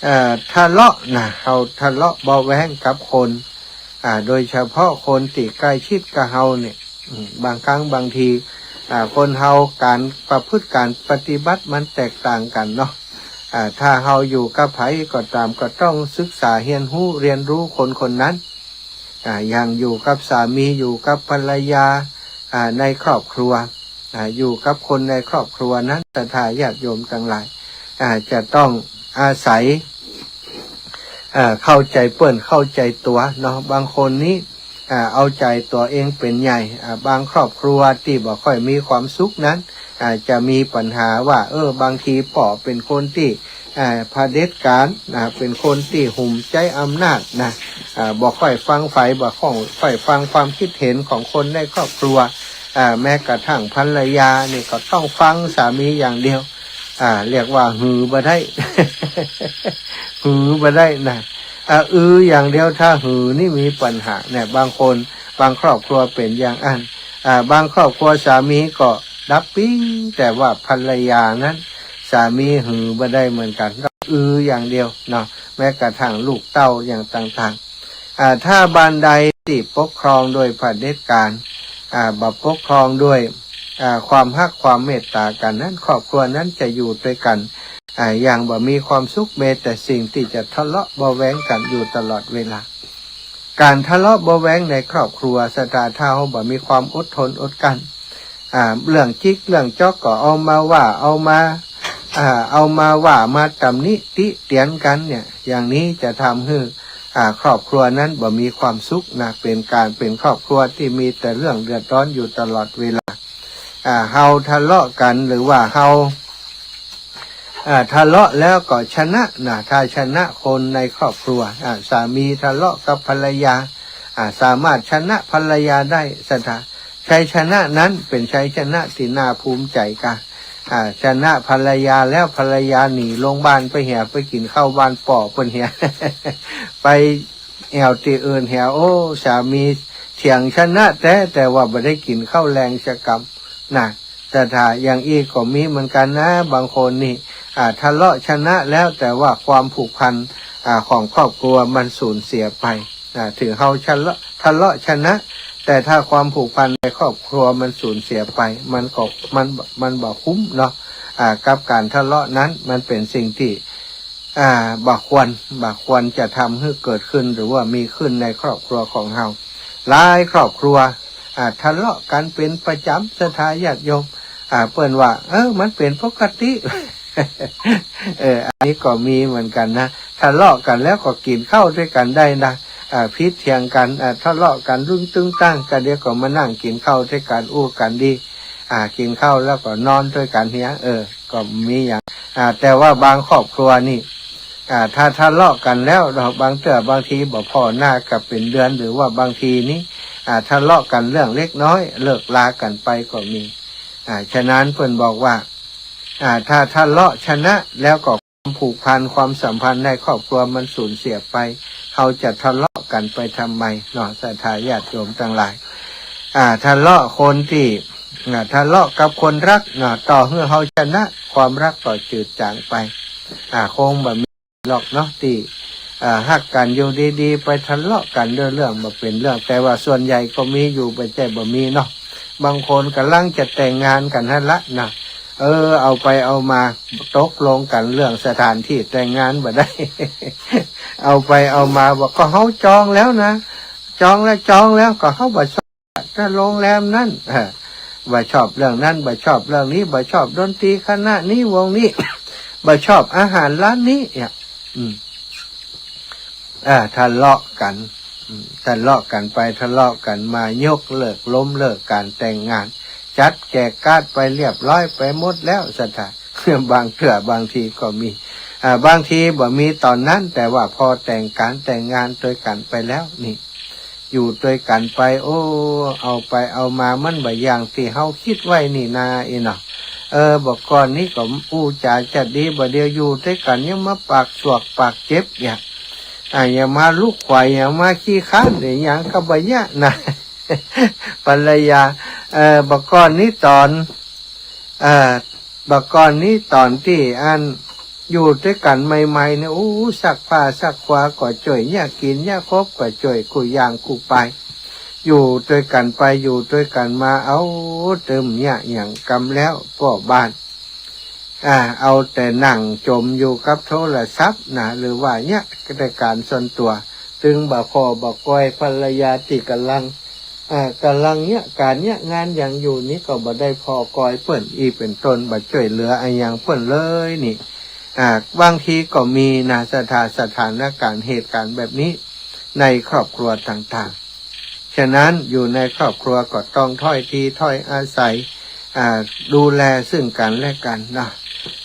เอ่อ ทะเลาะนะ เฮาทะเลาะเบาะแว้งกับคน อ่า โดยเฉพาะคนตี้ใก้ชิดกับเฮาเนี่ย อืม บางครั้งบางที อ่า คนเฮาก๋านประพฤติก๋านปฏิบัติมันแตกต่างกั๋นเนาะ อ่า ถ้าเฮาอยู่กับใผก็ต๋ามก็ต้องศึกษาเฮียนฮู้เรียนรู้คนคนนั้น อ่า อย่างอยู่กับสามี อยู่กับภรรยา อ่า ในครอบครัว อ่า อยู่กับคนในครอบครัวนั้น ศรัทธาญาติโยมตังหลาย อ่า จะต้องอาศัย อ่า เข้าใจ๋เปิ้น เข้าใจ๋ตั๋วเนาะ บางคนนี้ อ่า เอาใจ๋ตั๋วเองเป๋นใหญ่ อ่า บางครอบครัวตี้บ่ค่อยมีความสุขนั้น อ่า จะมีปัญหาว่า เออ บางทีป้อเป๋นคนตี้ อ่า เผด็จการ อ่า เป๋นคนตี้หุ้มใจ๊อำนาจนะ อ่า บ่ค่อยฟังใผ บ่ค่อยฟังความคิดเห็นของคนในครอบครัว อ่า แม้กระทั่งภรรยานี่ก็ต้องฟังสามีอย่างเดียว อ่า เรียกว่าหือบ่ได้ หือบ่ได้นะ อ่า อืออย่างเดียว ถ้าหือนี่มีปัญหาเนี่ย บางคน บางครอบครัวเป๋นอย่างอั้น อ่า บางครอบครัวสามีก็ดับปิ้ง แต่ว่าภรรยานั้น สามีหือบ่ได้เหมือนกั๋น อืออย่างเดียวเนาะ แม้กระทั่งลูกเต้าอย่างต่างๆ อ่า ถ้าบ้านใดตี้ปกครองโดยเผด็จการ อ่า บ่ปกครองด้วย อ่า ความฮักความเมตต๋ากั๋นนั้น ครอบครัวนั้นจะอยู่ตวยกั๋น อ่า อย่างบ่มีความสุข มีแต่สิ่งตี้จะทะเลาะเบาะแว้งกั๋นอยู่ตลอดเวลา ก๋านทะเลาะเบาะแว้งในครอบครัว ศรัทธา ถ้าเฮาบ่มีความอดทนอดกลั้น อ่า เรื่องจิกเรื่องจ๊อกก็เอามาว่า เอามา อ่า เอามาว่า มาตำหนิติเตียนกั๋นเนี่ย อย่างนี้จะทำหื้อ อ่า ครอบครัวนั้นบ่มีความสุขนะ เป๋นก๋าน เป๋นครอบครัวตี้มีแต่เรื่องเดือดร้อนอยู่ตลอดเวลา อ่า เฮาทะเลาะกั๋น หรือว่าเฮา อ่า ทะเลาะแล้วก็ชนะนะ ถ้าชนะคนในครอบครัว อ่า สามีทะเลาะกับภรรยา อ่า สามารถชนะภรรยาได้ ศรัทธา ชัยชนะนั้นเป๋นชัยชนะตี้น่าภูมิใจ๋กา อ่า ชนะภรรยาแล้ว ภรรยาหนีโรงพยาบาลไปเหีย ไปกิ๋นข้าวบ้านป้อเปิ้นเหีย ไปแอ่วตี้อื่นเหีย โอ้ สามีเถียงชนะแต๊ แต่ว่าบ่ได้กิ๋นข้าวแลงสักกำนะ ศรัทธา อย่างอี้ก็มีเหมือนกั๋นนะ บางคนนี่ อ่า ทะเลาะชนะแล้ว แต่ว่าความผูกพัน อ่า ของครอบครัวมันสูญเสียไป อ่า ถึงเฮาชะเลาะ ทะเลาะชนะ แต่ถ้าความผูกพันในครอบครัวมันสูญเสียไป มันก็ มัน มันบ่คุ้มเนาะ อ่า กับก๋านทะเลาะนั้น มันเป๋นสิ่งตี้ อ่า บ่ควร บ่ควรจะทำหื้อเกิดขึ้น หรือว่ามีขึ้นในครอบครัวของเฮา หลายครอบครัว อ่า ทะเลาะกั๋นเป๋นประจ๋ำ ศรัทธาญาติโยม อ่า เปิ้นว่า เออ มันเป๋นปกติ เออ อันนี้ก็มีเหมือนกั๋นนะ ทะเลาะกั๋นแล้วก็กิ๋นข้าวตวยกั๋นได้นะ อ่า ผิดเถียงกั๋น อ่า ทะเลาะกั๋นตึงตึงตังกั๋น เดี๋ยวก็มานั่งกิ๋นข้าวตวยกั๋น อู้กั๋นดี อ่า กิ๋นข้าวแล้วก็นอนตวยกั๋นเหีย เออ ก็มีอย่าง อ่า แต่ว่าบางครอบครัวนี่ อ่า ถ้าทะเลาะกั๋นแล้วเนาะ บางเตื้อบางทีบ่พ้อหน้ากั๋นเป๋นเดือน หรือว่าบางทีนี่ อ่า ทะเลาะกั๋นเรื่องเล็กน้อย เลิกลากั๋นไปก็มี อ่า ฉะนั้นเปิ้นบอกว่า อ่า ถ้าทะเลาะชนะแล้วก็ความผูกพัน ความสัมพันธ์ในครอบครัวมันสูญเสียไป เฮาจะทะเลาะกั๋นไปทำไมเนาะ ศรัทธาญาติโยมตังหลาย อ่า ทะเลาะคนตี้ อ่า ทะเลาะกับคนฮักเนาะ ต่อหื้อเฮาชนะ ความฮักก็จืดจางไป อ่า คงบ่มีหรอกเนาะ ตี้ อ่า ฮักกั๋นอยู่ดีๆ ไปทะเลาะกั๋นเรื่อง เรื่องบ่เป๋นเรื่อง แต่ว่าส่วนใหญ่ก็มีอยู่ บ่ใจ้บ่มีเนาะ บางคนก่ำลังจะแต่งงานกั๋นหั้นละนะ เออ เอาไปเอามาตกลงกั๋นเรื่องสถานตี้แต่งงานบ่ได้ เอาไปเอามาบอก ก็เฮาจองแล้วนะ จองแล้ว จองแล้ว ก็เฮาบ่ชอบ ถ้าโรงแรมนั้น อ่า บ่ชอบเรื่องนั้น บ่ชอบเรื่องนี้ บ่ชอบดนตรีคณะนี้วงนี้ บ่ชอบอาหารร้านนี้ เนี่ย อืม อ่า ทะเลาะกั๋น อืม ทะเลาะกั๋นไป ทะเลาะกั๋นมา ยกเลิก ล้มเลิกก๋านแต่งงาน จัดแจกการ์ดไปเรียบร้อยไปหมดแล้ว ศรัทธา บางเตื้อบางทีก็มี อ่า บางทีบ่มีต๋อนนั้น แต่ว่าพอแต่งก๋านแต่งงานตวยกั๋นไปแล้วนี่ อยู่ตวยกั๋นไป โอ้ เอาไปเอามามันบ่อย่างตี้เฮากึ๊ดไว้นี่นา อี้เนาะ เออ บ่าก่อนนี้ก็อู้จ๋าจะดี บ่าเดี่ยวอยู่ตวยกั๋นยังมาปากสวกปากเจ็บเนี่ย อ่า ยังมาลุกไขว่ ยังมาขี้คร้านเนี่ย หยังก็บ่ยะนะ ภรรยา เออ บ่าก่อนนี้ต๋อน เออ บ่าก่อนนี้ต๋อนตี้อัน อยู่ตวยกั๋นใหม่ๆ เนี่ย อู้ ซักผ้าซักควาก็จ้วย เยียะกิ๋นเยียะขบก็จ้วย กู้อย่างกู้ปาย อยู่ตวยกั๋นไป อยู่ตวยกั๋นมา เอ้า ตึงเยียะหยังกำแล้ว ป้อบ้าน อ่า เอาแต่นั่งจ๋มอยู่กับโทรศัพท์นะ หรือว่าเยียะแต่ก๋านส่วนตั๋ว ตึงบ่าผ่อบ่ากอยภรรยาตี้ก่ำลัง อ่า ก่ำลังเยียะก๋านเยียะงานหยังอยู่นี่ ก็บ่ได้ผ่อกอยเปิ้นอี้เป๋นต้น บ่จ้วยเหลืออะหยังเปิ้นเลยนี่ อ่า บางทีก็มีนะ สถา สถานก๋ารณ์เหตุก๋ารณ์แบบนี้ ในครอบครัวต่างๆ ฉะนั้นอยู่ในครอบครัวก็ต้องถ้อยทีถ้อยอาศัย อ่า ดูแลซึ่งกั๋นและกั๋นเนาะ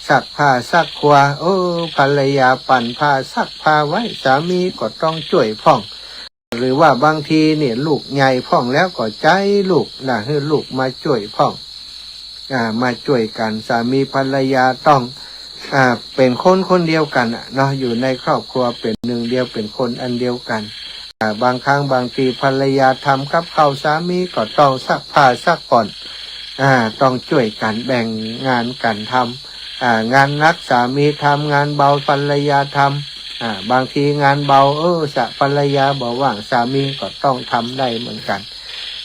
ซักผ้าซักควา เออ ภรรยาปั่นผ้าซักผ้าไว้ สามีก็ต้องจ้วยพ่อง หรือว่าบางทีเนี่ยลูกใหญ่พ่องแล้วก็ใจ๊ลูกนะ หื้อลูกมาจ้วยพ่อง อ่า มาจ้วยกั๋น สามีภรรยาต้อง อ่า เป๋นคนคนเดียวกั๋นน่ะเนาะ อยู่ในครอบครัวเป๋นหนึ่งเดียว เป๋นคนอันเดียวกั๋น อ่า บางครั้งบางทีภรรยาทำกับข้าว สามีก็ต้องซักผ้าซักผ่อน อ่า ต้องจ้วยกั๋น แบ่งงานกั๋นทำ อ่า งานหนักสามีทำ งานเบาภรรยาทำ อ่า บางทีงานเบา เออ สะ ภรรยาบ่ว่าง สามีก็ต้องทำได้เหมือนกั๋น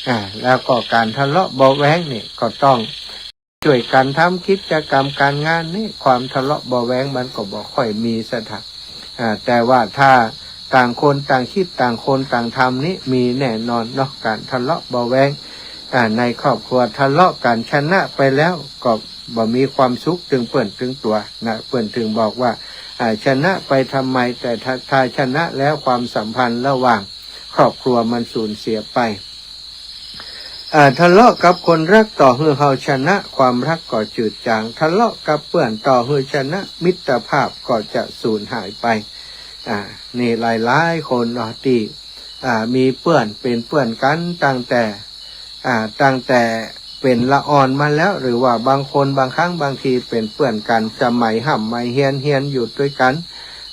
อ่า แล้วก็ก๋านทะเลาะเบาะแว้งเนี่ยก็ต้องจ้วยกั๋นทำกิจกรรมก๋านงานนี่ ความทะเลาะเบาะแว้งมันก็บ่ค่อยมีสักเท่า อ่า แต่ว่าถ้าต่างคนต่างคิด ต่างคนต่างทำนี่มีแน่นอนเนาะ ก๋านทะเลาะเบาะแว้ง อ่า ในครอบครัวทะเลาะกั๋นชนะไปแล้วก็บ่มีความสุขตึงเปิ้นตึงตั๋วนะ เปิ้นตึงบอกว่า อ่า ชนะไปทำไม แต่ถ้า ถ้าชนะแล้วความสัมพันธ์ระหว่างครอบครัวมันสูญเสียไป อ่า ทะเลาะกับคนฮักต่อหื้อเฮาชนะ ความฮักก็จืดจาง ทะเลาะกับเปื้อนต่อหื้อชนะ มิตรภาพก็จะสูญหายไป อ่า นี่หลายๆ คนเนาะตี้ อ่า มีเปื้อน เป๋นเปื้อนกั๋นตั้งแต่ อ่า ตั้งแต่เป๋นละอ่อนมาแล้ว หรือว่าบางคนบางครั้งบางทีเป๋นเปื้อนกั๋นสมัยฮ่ำเฮียน เฮียนอยู่ตวยกั๋น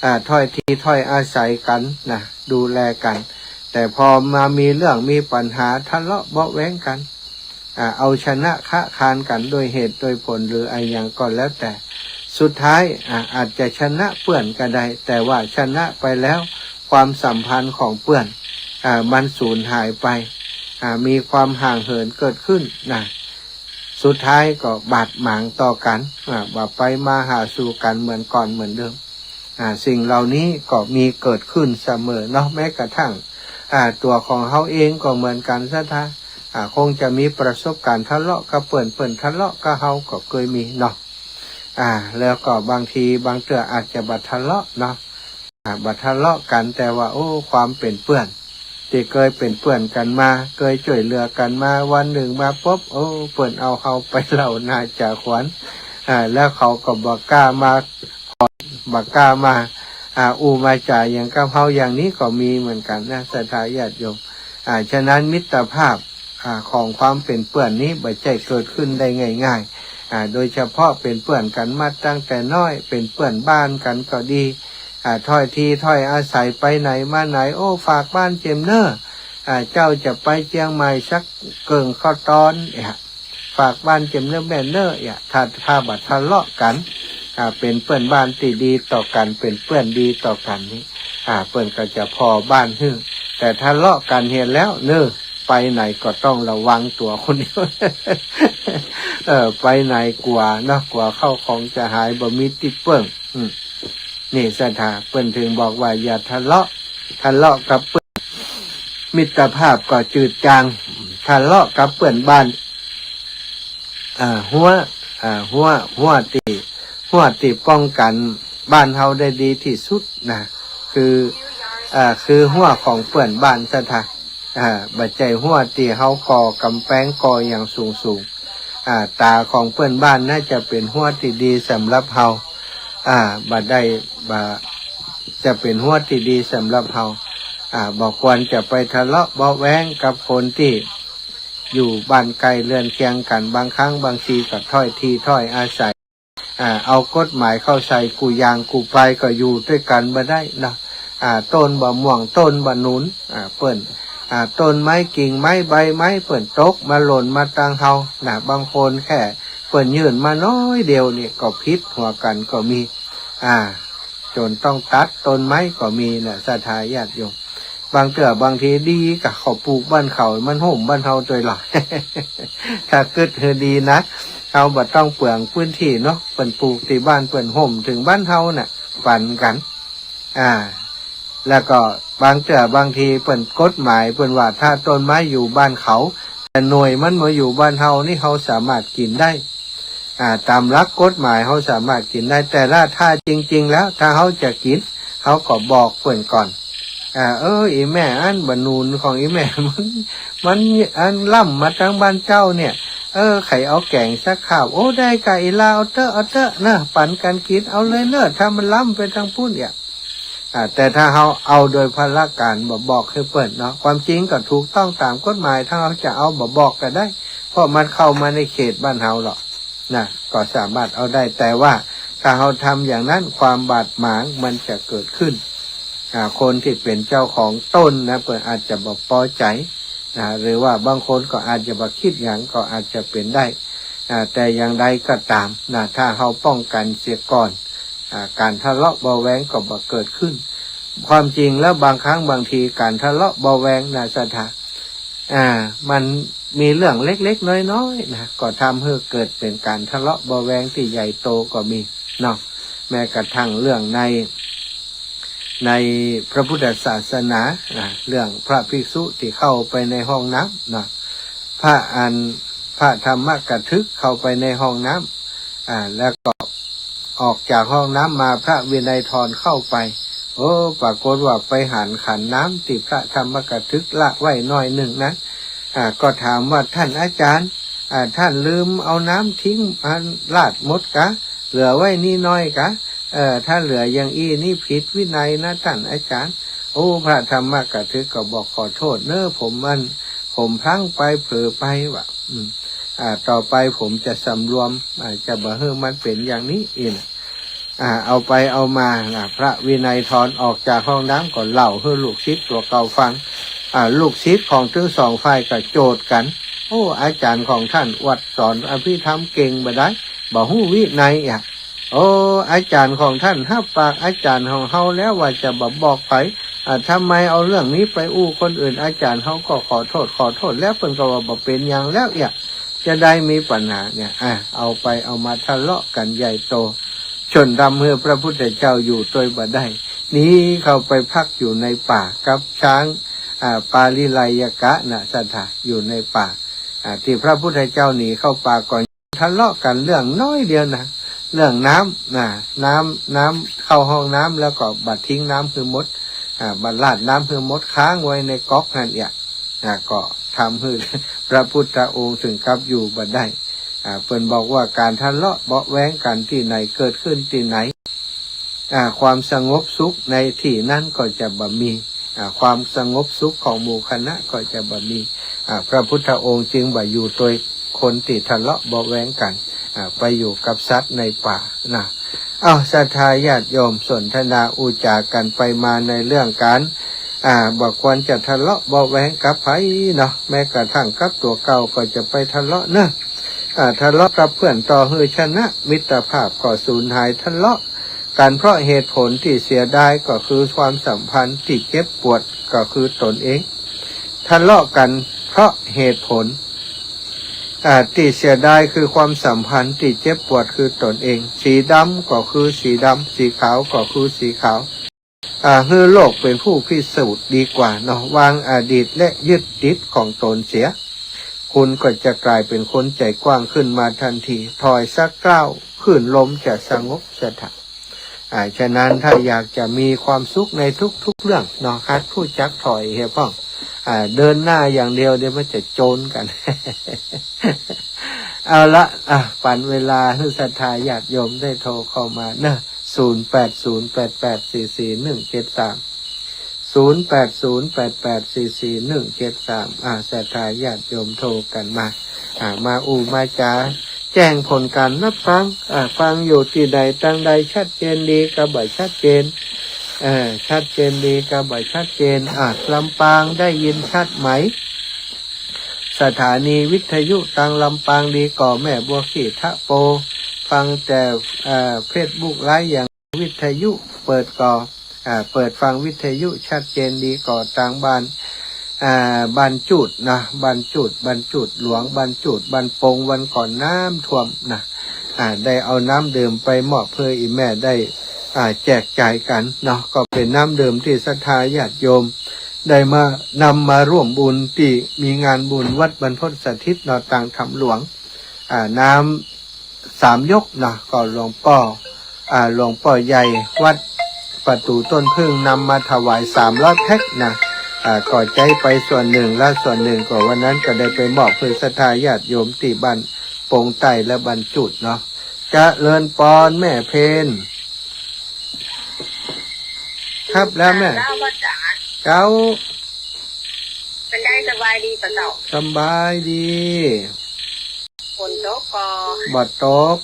อ่า ถ้อยทีถ้อยอาศัยกั๋นนะ ดูแลกั๋น แต่พอมามีเรื่องมีปัญหาทะเลาะเบาะแว้งกั๋น อ่า เอาชนะคะคานกั๋นด้วยเหตุด้วยผลหรืออะหยังก็แล้วแต่ สุดท้าย อ่า อาจจะชนะเปื้อนก็ได้ แต่ว่าชนะไปแล้วความสัมพันธ์ของเปื้อน อ่า มันสูญหายไป อ่า มีความห่างเหินเกิดขึ้นนะ สุดท้ายก็บาดหมางต่อกั๋น อ่า บ่ไปมาหาสู่กั๋นเหมือนก่อนเหมือนเดิม อ่า สิ่งเหล่านี้ก็มีเกิดขึ้นเสมอเนาะ แม้กระทั่ง อ่า ตั๋วของเฮาเองก็เหมือนกั๋น ศรัทธา อ่า คงจะมีประสบก๋ารณ์ทะเลาะกับเปื้อน เปื้อนทะเลาะกับเฮาก็เกยมีเนาะ อ่า แล้วก็บางทีบางเตื้ออาจจะบ่ทะเลาะเนาะ อ่า บ่ทะเลาะกั๋น แต่ว่า โอ้ ความเป๋นเปื้อน ตี้เกยเป๋นเปื้อนกั๋นมา เกยจ้วยเหลือกั๋นมา วันนึ่งมาปุ๊บ โอ้ เปื้อนเอาเฮาไปเล่าหน้าจ๋าขวัญ อ่า แล้วเขาก็บ่กล้ามา บ่กล้ามา อ่า อู้มาจ๋าหยังกับเฮา อย่างนี้ก็มีเหมือนกั๋นนะ ศรัทธาญาติโยม อ่า ฉะนั้นมิตรภาพ อ่า ของความเป๋นเปื้อนนี้บ่ใจ้เกิดขึ้นได้ง่ายๆ อ่า โดยเฉพาะเป๋นเปื้อนกั๋นมาตั้งแต่น้อย เป๋นเปื้อนบ้านกั๋นก็ดี อ่า ถ้อยทีถ้อยอาศัย ไปไหนมาไหน โอ้ ฝากบ้านเจียมเน่อ อ่า เจ้าจะไปเจียงใหม่สักเกิ่งข้าวตอน เนี่ย ฝากบ้านเจียมเน่อแม่เน่อ เนี่ย ถ้า ถ้าบ่ทะเลาะกั๋น อ่า เป๋นเปื้อนบ้านตี้ดีต่อกั๋น เป๋นเปื้อนดีต่อกั๋นนี่ อ่า เปิ้นก็จะผ่อบ้านหื้อ แต่ทะเลาะกั๋นเหียแล้วเน่อ ไปไหนก็ต้องระวังตั๋วคนเดียว เออ ไปไหนกั๋วเนาะ กั๋วข้าวของจะหาย บ่มีตี้เปิ้ง อืม นี่ศรัทธา เปิ้นตึงบอกว่าอย่าทะเลาะ ทะเลาะกับเปื้อน มิตรภาพก็จืดจาง ทะเลาะกับเปื้อนบ้าน อ่า ฮั้ว อ่า ฮั้ว ฮั้วตี้ ฮั้วตี้ป้องกั๋นบ้านเฮาได้ดีตี้สุดนะ คือ อ่า คือฮั้วของเปื้อนบ้านศรัทธา อ่า บ่ใจ้ฮั้วตี้เฮาก่อก๋ำแปงก่อหยังสูงๆ อ่า ต๋าของเปื้อนบ้านน่าจะเป๋นฮั้วตี้ดีสำหรับเฮา อ่า บ่ได้ บ่ จะเป๋นฮั้วตี้ดีสำหรับเฮา อ่า บ่ควรจะไปทะเลาะเบาะแว้งกับคนตี้อยู่บ้านใก้เรือนเคียงกั๋น บางครั้งบางทีก็ถ้อยทีถ้อยอาศัย อ่า เอากฎหมายเข้าใส่ กู้อย่างกู้ปายก็อยู่ตวยกั๋นบ่ได้เนาะ อ่า ต้นบ่ม่วง ต้นบ่หนุน อ่า เปิ้น อ่า ต้นไม้ กิ่งไม้ ใบไม้ เปิ้นตกมาหล่นมาตังเฮานะ บางคนแค่เปิ้นยื่นมาน้อยเดียวนี่ก็ผิดหัวกั๋นก็มี อ่า จ๋นต้องตัดต้นไม้ก็มีนะ ศรัทธาญาติโยม บางเตื้อบางทีดีกะเขาปลูกบ้านเขา มันฮ่มบ้านเฮาตวยละ ถ้ากึ๊ดหื้อดีนะ เฮาบ่ต้องเปลืองพื้นตี้เนาะ เปิ้นปลูกตี้บ้านเปิ้นฮ่มเถิงบ้านเฮาน่ะ ปันกั๋น อ่า แล้วก็บางเตื้อบางทีเปิ้นกฎหมายเปิ้นว่าถ้าต้นไม้อยู่บ้านเขา แต่หน่วยมันบ่อยู่บ้านเฮานี่ เฮาสามารถกิ๋นได้ อ่า ต๋ามหลักกฎหมายเฮาสามารถกิ๋นได้ แต่ละถ้าจริงๆ แล้ว ถ้าเฮาจะกิ๋น เฮาก็บอกเปิ้นก่อน อ่า เออ อี่แม่ อันบ่าหนุนของอี่แม่ มัน มันอันล้ำมาตังบ้านเจ้าเนี่ย เออ ใค่เอาแก๋งสักคาบ โอ้ ได้ก่ะอี่ลา เอาเต๊อะ เอาเต๊อะเนาะ ปันกั๋นกิ๋น เอาเลยเนาะ ถ้ามันล้ำไปตังปู๊นเนี่ย อ่า แต่ถ้าเฮาเอาโดยพลการ บ่บอกหื้อเปิ้นเนาะ ความจริงก็ถูกต้องต๋ามกฎหมาย ถ้าเฮาจะเอาบ่บอกก็ได้ เพราะมันเข้ามาในเขตบ้านเฮาแล้วนะ ก็สามารถเอาได้ แต่ว่าถ้าเฮาทำอย่างนั้น ความบาดหมางมันจะเกิดขึ้น อ่า คนตี้เป๋นเจ้าของต้นนะ เปิ้นอาจจะบ่ปอใจ๋นะ หรือว่าบางคนก็อาจจะบ่กึ๊ดหยัง ก็อาจจะเป๋นได้ อ่า แต่อย่างใดก็ต๋ามนะ ถ้าเฮาป้องกั๋นเสียก่อน อ่า ก๋านทะเลาะเบาะแว้งก็บ่เกิดขึ้น ความจริงแล้วบางครั้งบางทีก๋านทะเลาะเบาะแว้งนะ ศรัทธา อ่า มันมีเรื่องเล็กๆ น้อยๆ นะ ก็ทำหื้อเกิดเป๋นก๋านทะเลาะเบาะแว้งตี้ใหญ่โตก็มีเนาะ แม้กระทั่งเรื่องใน ในพระพุทธศาสนา อ่า เรื่องพระภิกษุตี้เข้าไปในห้องน้ำนะ พระอัน พระธรรมกถึกเข้าไปในห้องน้ำ อ่า แล้วก็ออกจากห้องน้ำมา พระวินัยธรเข้าไป โอ้ ปรากฏว่าไปหันขันน้ำตี้พระธรรมกถึกละไว้หน้อยนึ่งนั้น อ่า ก็ถามว่า ท่านอาจารย์ อ่า ท่านลืมเอาน้ำทิ้ง อันราดหมดกา เหลือไว้นี้หน้อยกา เออ ถ้าเหลืออย่างอี้นี่ผิดวินัยนะท่านอาจารย์ โอ้ พระธรรมกถึกก็บอก ขอโทษเน้อ ผมมัน ผมพลั้งไป เผลอไปว่ะ อืม อ่า ต่อไปผมจะสำรวม อ่า จะบ่หื้อมันเป๋นอย่างนี้ อี้นะ อ่า เอาไปเอามานะ พระวินัยธรออกจากห้องน้ำก็เล่าหื้อลูกศิษย์ตั๋วเก่าฟัง อ่า ลูกศิษย์ของตึงสองฝ่ายก็โจทก์กั๋น โอ้ อาจ๋ารย์ของท่านอวดสอนอภิธรรมเก่งบ่ดาย บ่ฮู้วินัยอะ โอ้ อาจ๋ารย์ของท่านฮับปากอาจ๋ารย์ของเฮาแล้วว่าจะบ่บอกใผ อ่า ทำไมเอาเรื่องนี้ไปอู้คนอื่น อาจ๋ารย์เฮาก็ขอโทษ ขอโทษแล้ว เปิ้นก็ว่าบ่เป๋นหยังแล้วเอีย จะได้มีปัญหาเนี่ย อ่ะ เอาไปเอามาทะเลาะกั๋นใหญ่โต จ๋นทำหื้อพระพุทธเจ้าอยู่ตวยบ่ได้ หนีเข้าไปพักอยู่ในป่ากับช้าง อ่า ปาริไลยกะนะ ศรัทธา อยู่ในป่า อ่า ตี้พระพุทธเจ้าหนีเข้าป่าก่อน ทะเลาะกั๋นเรื่องน้อยเดียวนะ เรื่องน้ำนะ น้ำ น้ำเข้าห้องน้ำแล้วก็บ่ทิ้งน้ำหื้อหมด อ่า บ่ราดน้ำหื้อหมด ค้างไว้ในก๊อกหั้นเอีย อ่า ก็ทำหื้อพระพุทธองค์เถิงกับอยู่บ่ได้ อ่า เปิ้นบอกว่าก๋านทะเลาะเบาะแว้งกั๋นตี้ไหน เกิดขึ้นตี้ไหน อ่า ความสงบสุขในตี้นั้นก็จะบ่มี อ่า ความสงบสุขของหมู่คณะก็จะบ่มี อ่า พระพุทธองค์จึงบ่อยู่ตวยคนตี้ทะเลาะเบาะแว้งกั๋น อ่า ไปอยู่กับสัตว์ในป่านะ อ้าว ศรัทธาญาติโยม สนทนาอู้จ๋ากั๋นไปมาในเรื่องก๋าน อ่า บ่ควรจะทะเลาะเบาะแว้งกับใผเนาะ แม้กระทั่งกับตั๋วเก่าก็จะไปทะเลาะเนาะ อ่า ทะเลาะกับเพื่อนต่อหื้อชนะ มิตรภาพก็สูญหาย ทะเลาะกั๋นเพราะเหตุผลตี้เสียดายก็คือความสัมพันธ์ตี้เจ็บปวดก็คือตนเอง ทะเลาะกั๋นเพราะเหตุผล อ่า ตี้เสียดายคือความสัมพันธ์ตี้เจ็บปวดคือตนเอง สีดำก็คือสีดำ สีขาวก็คือสีขาว อ่า หื้อโลกเป๋นผู้พิสูจน์ดีกว่าเนาะ วางอดีตและยึดติดของตนเสีย คุณก็จะกลายเป๋นคนใจ๋กว้างขึ้นมาทันที ถอยสักก้าว คลื่นลมจะสงบ ศรัทธา อ่า ฉะนั้นถ้าอยากจะมีความสุขในทุกๆ เรื่องเนาะ หัดฮู้จักถอยเหียพ่อง อ่า เดินหน้าอย่างเดียวเดี๋ยวมันจะโจนกั๋น เอาละ อ่ะ ปั๋นเวลาหื้อศรัทธาญาติโยมได้โทรเข้ามาเนาะ ศูนย์แปดศูนย์แปดแปดสี่สี่หนึ่งเจ็ดสาม ศูนย์แปดศูนย์แปดแปดสี่สี่หนึ่งเจ็ดสาม อ่า ศรัทธาญาติโยมโทรกั๋นมา อ่า มาอู้มาจ๋า แจ้งผลก๋านฮับฟัง อ่า ฟังอยู่ตี้ใดตางใด ชัดเจนดีกาบ่ชัดเจน เอ่อ ชัดเจนดีกาบ่ชัดเจน อ่า ลำปางได้ยินชัดไหม สถานีวิทยุตางลำปางดีก่อ แม่บัวขี้ทะโป ฟังแต่ เอ่อ เฟซบุ๊กไลฟ์อย่าง วิทยุ เปิดก่อ อ่า เปิดฟังวิทยุชัดเจนดีก่อตางบ้าน อ่า บ้านจูดนะ บ้านจูด บ้านจูดหลวง บ้านจูด บ้านปง วันก่อนน้ำท่วมนะ อ่า ได้เอาน้ำดื่มไปมอบเพื่ออี่แม่ได้ อ่า แจกจ่ายกั๋นเนาะ ก็เป๋นน้ำดื่มตี้ศรัทธาญาติโยม ได้มานำมาร่วมบุญตี้มีงานบุญวัดบรรพตสถิตเนาะ ตางถ้ำหลวง อ่า น้ำสามยกเนาะ ก็หลวงป้อ อ่า หลวงป้อใหญ่วัดประตู๋ต้นผึ้งนำมาถวายสามร้อยแพ็คนะ อ่า ก็ใจ๊ไปส่วนนึ่ง และส่วนนึ่งก็วันนั้นก็ได้ไปมอบเพื่อศรัทธาญาติโยมตี้บ้านปงใต้และบ้านจูดเนาะ เจริญปอนแม่เพน ครับแล้วแม่ เจ้า เป๋นใดสบายดีก่อเจ้า สบายดี ฝนตกก่อ บ่ตก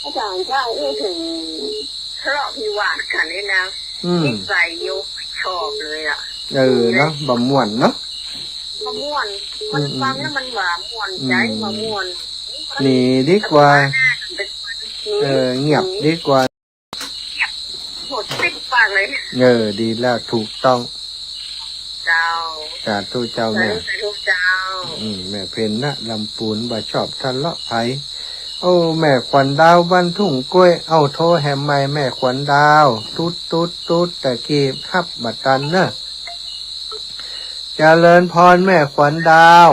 อาจ๋ารย์เจ้า อู้เถิงทะเลาะวิวาทกั๋นนี่นะ อืม นิสัยยกชอบเลยอะ เออ เนาะ บ่ม่วนเนาะ บ่ม่วน มัน อืม ฟังแล้วมันบ่ม่วนใจ๋ อืม บ่ม่วน หนีดีกว่า เออ เงียบดีกว่า หมดสิ้นปากเลย เออ ดีแล้ว ถูกต้อง เจ้า สาธุเจ้าแม่ สาธุเจ้า อืม แม่เพนนะ ลำปูน บ่ชอบทะเลาะใผ โอ้ แม่ขวัญดาวบ้านทุ่งกล้วย เอาโทรแหมใหม่ แม่ขวัญดาว ตุ๊ดตุ๊ดตุ๊ด ตะกี้ฮับบ่ตันเน่อ เจริญพรแม่ขวัญดาว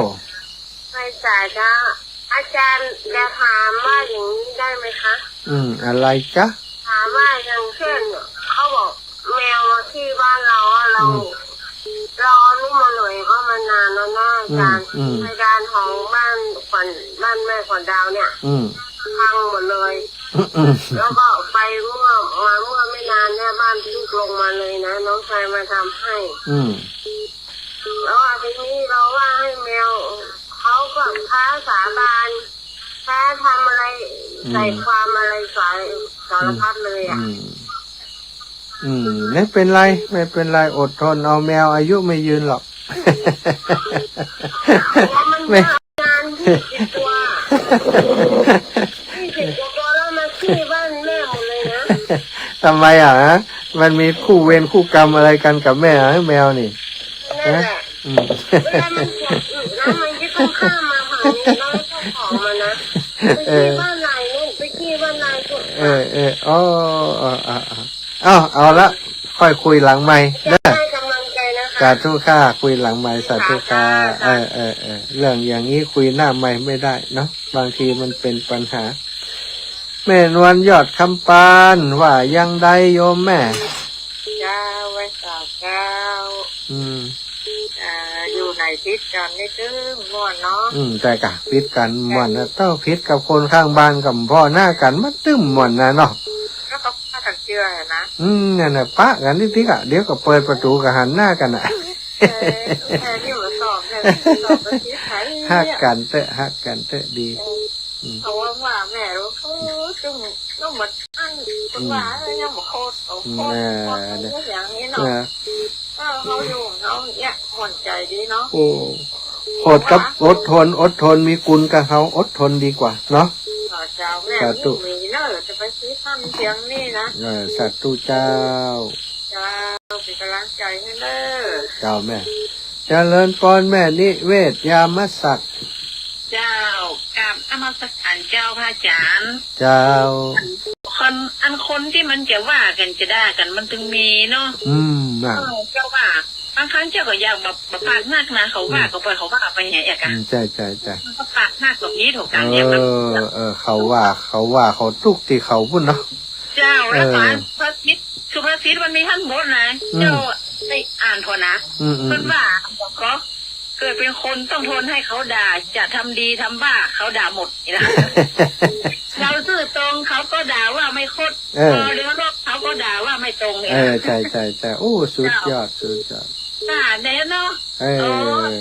ไม่สายจ้ะ อาจารย์จะถามว่าอย่างนี้ได้ไหมคะ อืม อะไรจ๊ะ ถามว่าอย่างเช่น เขาบอกแมวมาขี้บ้านเราอะ เรา อืม เราเอาลูกมาหน่อยก็มานานแล้วนะอาจารย์ อืม อืม เพดานของบ้านขวัญ บ้านแม่ขวัญดาวเนี่ย อืม พังหมดเลย อืม แล้วก็ไปเมื่อ มาเมื่อไม่นานเนี่ย บ้านทรุดลงมาเลยนะ น้องชายมาทำให้ อืม แล้วทีนี้เราว่าให้แมว เขาก็ท้าสาบาน ท้าทำอะไร อืม ใส่ความอะไรสาร สารพัดเลยอะ อืม อืม ไม่เป็นไร ไม่เป็นไร อดทนเอา แมวอายุไม่ยืนหรอก เพราะมัน ไม่ นานยี่สิบกว่า ยี่สิบกว่าตัวแล้วมาขี้บ้านแม่หมดเลยนะ ทำไมอะฮะ มันมีคู่เวรคู่กรรมอะไรกันกับแม่ฮะ แมวนี่ นั่นแหละ ฮะ อืม เวลามันปวดอึนะ มันจะต้องข้ามมาฝั่งนี้แล้วเจ้าของมันนะ ไปขี้บ้านนายนู่น ไปขี้บ้านนายนู่น เออ เออ อ๋อ อ๋อ อ๋อ อ๋อ เอา เอาละ ค่อยคุยหลังไมค์เด้อ ให้กำลังใจนะคะ สาธุค่ะ คุยหลังไมค์ สาธุค่ะ ค่ะ เออ เออ เออ เรื่องอย่างนี้คุยหน้าไมค์ไม่ได้เนาะ บางทีมันเป็นปัญหา แม่นวลยอดคำปาน ว่ายังใดโยมแม่ เจ้า ไหว้สาเจ้า อืม เอ่อ อยู่ไหนผิดกั๋นนี่ตึงม่วนเนาะ อืม ใจ้ก่ะ ผิดกั๋นม่วนนะ เต้าผิดกับคนข้างบ้านก็บ่พ้อหน้ากั๋น มันตึงม่วนนะเนาะ แล้วก็ปะกั๋นเจื้อนะ อืม นั่นน่ะ ปะกั๋นติ๊กๆ อะ เดี๋ยวก็เปิดประตู๋ก็หันหน้ากั๋นน่ะ เออ แม่นี่มาสอบเนี่ย สอบอาทิตย์ไหนเนี่ย ฮักกั๋นเต๊อะ ฮักกั๋นเต๊อะ ดี เออ อืม เขาว่า ว่าแม่ว่า โอ้ ตึง ตึงหมดอัน คนว่า อืม เออ ยังบ่โคตร โอ้ อืม โคตร อ่า โคตร อย่างนี้เนาะ อ่า เออ เขาอยู่ของเขาเนี่ย ม่วนใจ๋ดีเนาะ โอ้ โหดกับ ว่า อดทน อดทนมีกุณกับเขา อดทนดีกว่าเนาะ เออ เจ้า แม่ สาธุ มีเนอะ จะไปซื้อข้ามเชียงนี่นะ เออ สาธุเจ้า เจ้า เป๋นก๋ำลังใจ๋หื้อเนอะ เจ้าแม่ เจริญปอนแม่นิเวศ ยามศักดิ์ เจ้า กราบนมัสการเจ้าพระอาจารย์ เจ้า คน อันคนตี้มันจะว่ากั๋นจะด่ากั๋นมันตึงมีเนาะ อืม น่ะ เออ เจ้าว่า บางครั้งเจ้าก็อยากแบบ แบบปากนักนะ เขาว่า อืม ก็ปล่อยเขาว่าไปเหียเอกอะ อืม ใจ้ ใจ้ ใจ้ มันก็ปากนักแบบนี้เถาะกั๋นเนี่ย เออ มัน เออ เขาว่า เขาว่า เขาตุ๊กตี้เขาปู๊นเนาะ เจ้า เออ แล้วสารพระสิทธิ์ สุภาษิตมันมีตังหมดนะ อืม เจ้าได้อ่านผ่อนะ อืม อืม เปิ้นว่า ก็ เกิดเป๋นคนต้องทนให้เขาด่า จะทำดีทำบ้าเขาด่าหมดนี่นะ เราซื่อตรงเขาก็ด่าว่าไม่คด เออ พอเลี้ยวรถเขาก็ด่าว่าไม่ตรงนี่นะ เออ ใจ้ ใจ้ ใจ้ โอ้ สุดยอด เจ้า สุดยอด ด่าแน่เนาะ เออ เอ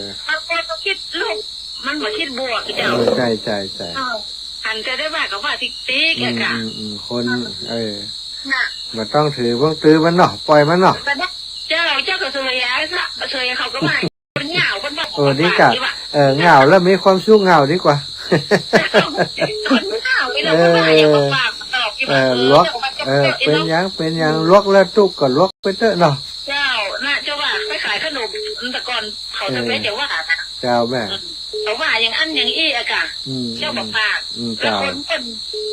อ บางคนก็คิดลบ มันบ่คิดบวกเจ้า เออ ใจ้ ใจ้ ใจ้ เออ หันจะได้ว่ากับว่าติ๊กๆ อืม อะค่ะ อืม อืม คน เออ น่ะ บ่ต้องถือเบิ่งตื้อมันเนาะ ปล่อยมันเนาะ เจ้า เจ้าก็เสวยซะ เสวยเขาก็ว่า คนเหงา คนบอก เออ ดีกว่า คนว่า เออ เหงาแล้วมีความสุข เหงาดีกว่า คนเหงานี่แหละ เออ คนว่าอย่ามาปากมาตอบ เออ ลวก เออ เป๋นหยัง เป๋นหยัง ลวกแล้วตุ๊กก็ลวกไปเต๊อะเนาะ เจ้า น่ะ เจ้าว่าไปขายขนม แต่ก่อนเขาจะ เออ ไม่ได้ว่านะ เจ้าแม่ อืม เขาว่าอย่างอั้นอย่างอี้อะกะ อืม เจ้าบอกว่า อืม แล้ว เจ้า คน คน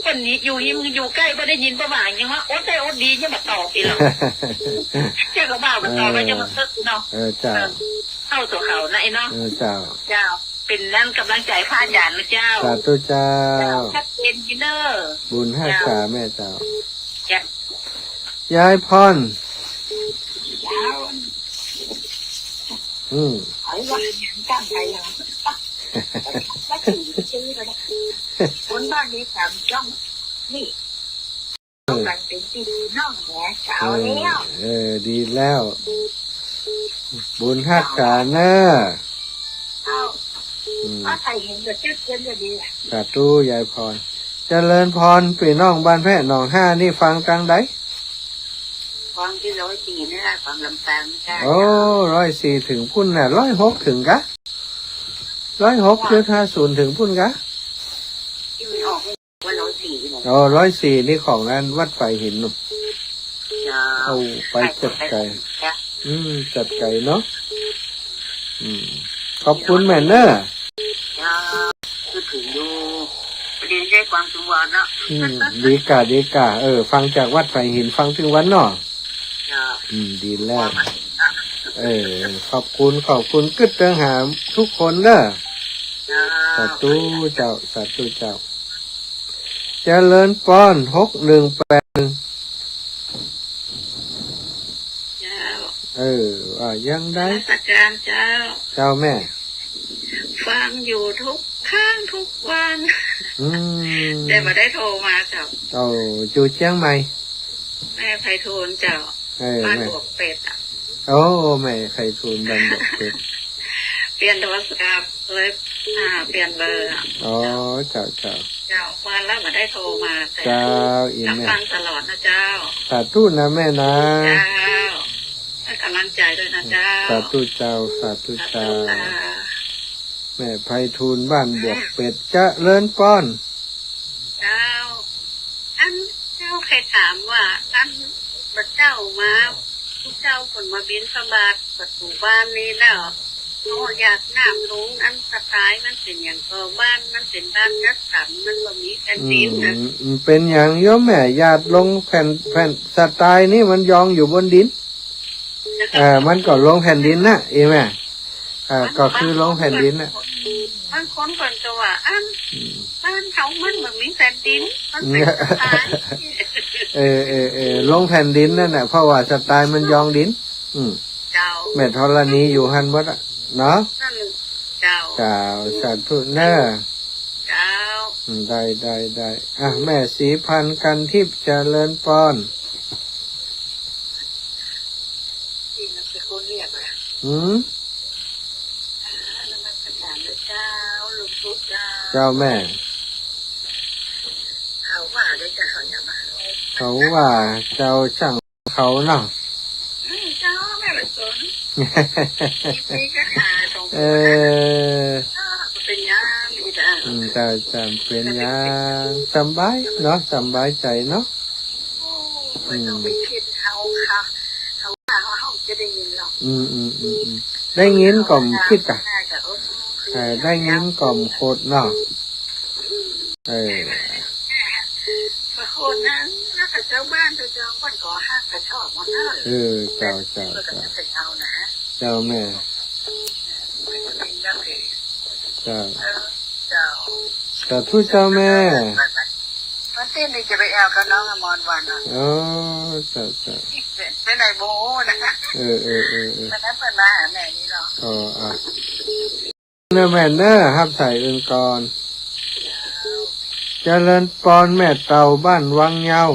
คนนี้อยู่หิม อยู่ใก้ บ่ได้ยิน บ่ว่าหยังว่า อดได้อดดี ยังมาตอบอีกเหรอ เจ้าก็ว่ามาตอบ เออ แล้วยังมาเซิกเนาะ เออ เจ้า เออ เข้าตัวเขานะไอ้เนาะ เออ เจ้า เจ้า เป๋นนั้นกำลังใจ๋พระอาจ๋ารย์นะเจ้า สาธุเจ้า เจ้า ชัดเจนดีเน่อ บุญฮักษาแม่เจ้า เจ้า ยายพร เจ้า อืม เอาว่ายังตั้งใจเหรอ มาถึงชื่อแล้วนะ คนบ้านนี้สามจ้อง นี่ เออ ต้องการเป็นพี่น้องแหม เจ้า เออ แล้ว เออ ดีแล้ว บุญฮักษาเน่อ เจ้า อืม ถ้าใครเห็นก็เจ็บเกินก็ดีอะ สาธุยายพร เจริญพร ปี้น้องบ้านแพะหนองห้านี่ฟังตางใด ฟังตี้ร้อยสี่นี่แหละ ฟังลำปางจ้า โอ้ ร้อยสี่เถิงปู้นน่ะ ร้อยหกเถิงกะ ร้อยหก จุดห้าศูนย์ เถิงปู้นกะ ตี้มันออกว่าร้อยสี่นี่ อ๋อ ร้อยสี่นี่ของอันวัดฝายหินนู่น เจ้า เอาไปจัดไก่ จ้ะ อืม จัดไก่เนาะ อืม ขอบคุณแม่เน่อ เจ้า คือถึงอยู่ ประเด็นได้ฟังทุกวันเนาะ อืม ดีก่า ดีก่า เออ ฟังจากวัดฝายหิน ฟังตึงวันเนาะ เจ้า อืม ดีแล้ว ว่ามา เออ ขอบคุณ ขอบคุณ กึ๊ดเติงหาทุกคนเน่อ เจ้า สาธุเจ้า สาธุเจ้า เจริญพร หกหนึ่งแปดหนึ่ง เจ้า เออ ว่ายังได นมัสการเจ้า เจ้าแม่ ฟังอยู่ทุกครั้งทุกวัน อืม แต่บ่ได้โทรมาเจ้า เจ้า อยู่เจียงใหม่ แม่ไพฑูรย์เจ้า เออ บ้าน แม่ บวกเป็ดอะ โอ้ แม่ไพฑูรย์บ้านบวกเป็ด เปลี่ยนโทรศัพท์เลย อ่า เปลี่ยนเบอร์อะ อ๋อ เจ้า เจ้า เจ้า วันละบ่ได้โทรมา แต่ เจ้า อีแม่ รับฟังตลอดนะเจ้า สาธุนะแม่นะ เจ้า ให้กำลังใจด้วยนะเจ้า สาธุเจ้า สาธุเจ้า สาธุค่ะ แม่ไพฑูรย์บ้านบวกเป็ด เจริญพร เจ้า อันเจ้าเคยถามว่า อันพระเจ้ามา พระเจ้าเปิ้นมาบิณฑบาตประตู๋บ้านนี้แล้ว เขาหยาดน้ำลง อันสไตล์มันเป๋นหยังก่อ บ้านมันเป๋นบ้านจัดสรร มันบ่มีแผ่นดินนะ อืม มันเป๋นหยังโยมแม่ หยาดลงแผ่น แผ่น สไตล์นี่มันยองอยู่บนดิน เออ มันก็ลงแผ่นดินน่ะ อีแม่ อ่า มัน ก็คือลงแผ่นดินน่ะ บางคนเปิ้นก็ว่า อัน อืม บ้านเขามันบ่มีแผ่นดิน มันเป๋นสไตล์ เออ เออ เออ ลงแผ่นดินนั่นน่ะ เพราะว่าสไตล์มันยองดิน อืม เจ้า แม่ธรณีอยู่หั้นหมดอะ เนาะ นั่น เจ้า เจ้า สาธุเน่อ เจ้า อืม ได้ ได้ ได้ อ่ะ แม่ศรีพันธ์ กันทิพย์ เจริญพร ที่นามสกุลเรียกอะ หืม นมัสการนะเจ้า หลวงปู่เจ้า เจ้าแม่ เขาว่าได้เจ้า เขาว่าเจ้าช่างเขาเนาะ อืม เจ้าแม่ประสน นี่ก็ขายของ เออ เจ้าเป๋นหยังนี่จ้ะ อืม เจ้า เจ้าเป๋นหยัง สำบายเนาะ สำบายใจ๋เนาะ โอ้ บ่ต้องไปกึ๊ดเขาค่ะ เขาว่าเขาจะได้ยินหรอก อืม อืม อืม อืม ได้ยินก็บ่กึ๊ดกะ เออ ได้ยินก็บ่กึ๊ดเนาะ เออ คนนั้น แล้วก็เจ้าบ้านเจ้าจองเปิ้นก็ฮักก็ชอบหมดเนาะ เออ เจ้า เจ้า เจ้า เจ้าแม่ เจ้า เออ เจ้า สาธุเจ้าแม่ วันตี้นี่จะไปแอวกับน้องอมรวรรณเนาะ อ๋อ เจ้า เจ้า ไปไหนบ่ฮู้นะ เออ เออ เออ เออ วันนั้นเปิ้นมาหาแม่นี่เนาะ อ๋อ อ่ะ เน่อแม่เน่อ ฮับสายอื่นก่อน เจริญพรแม่เต่าบ้านวังยาว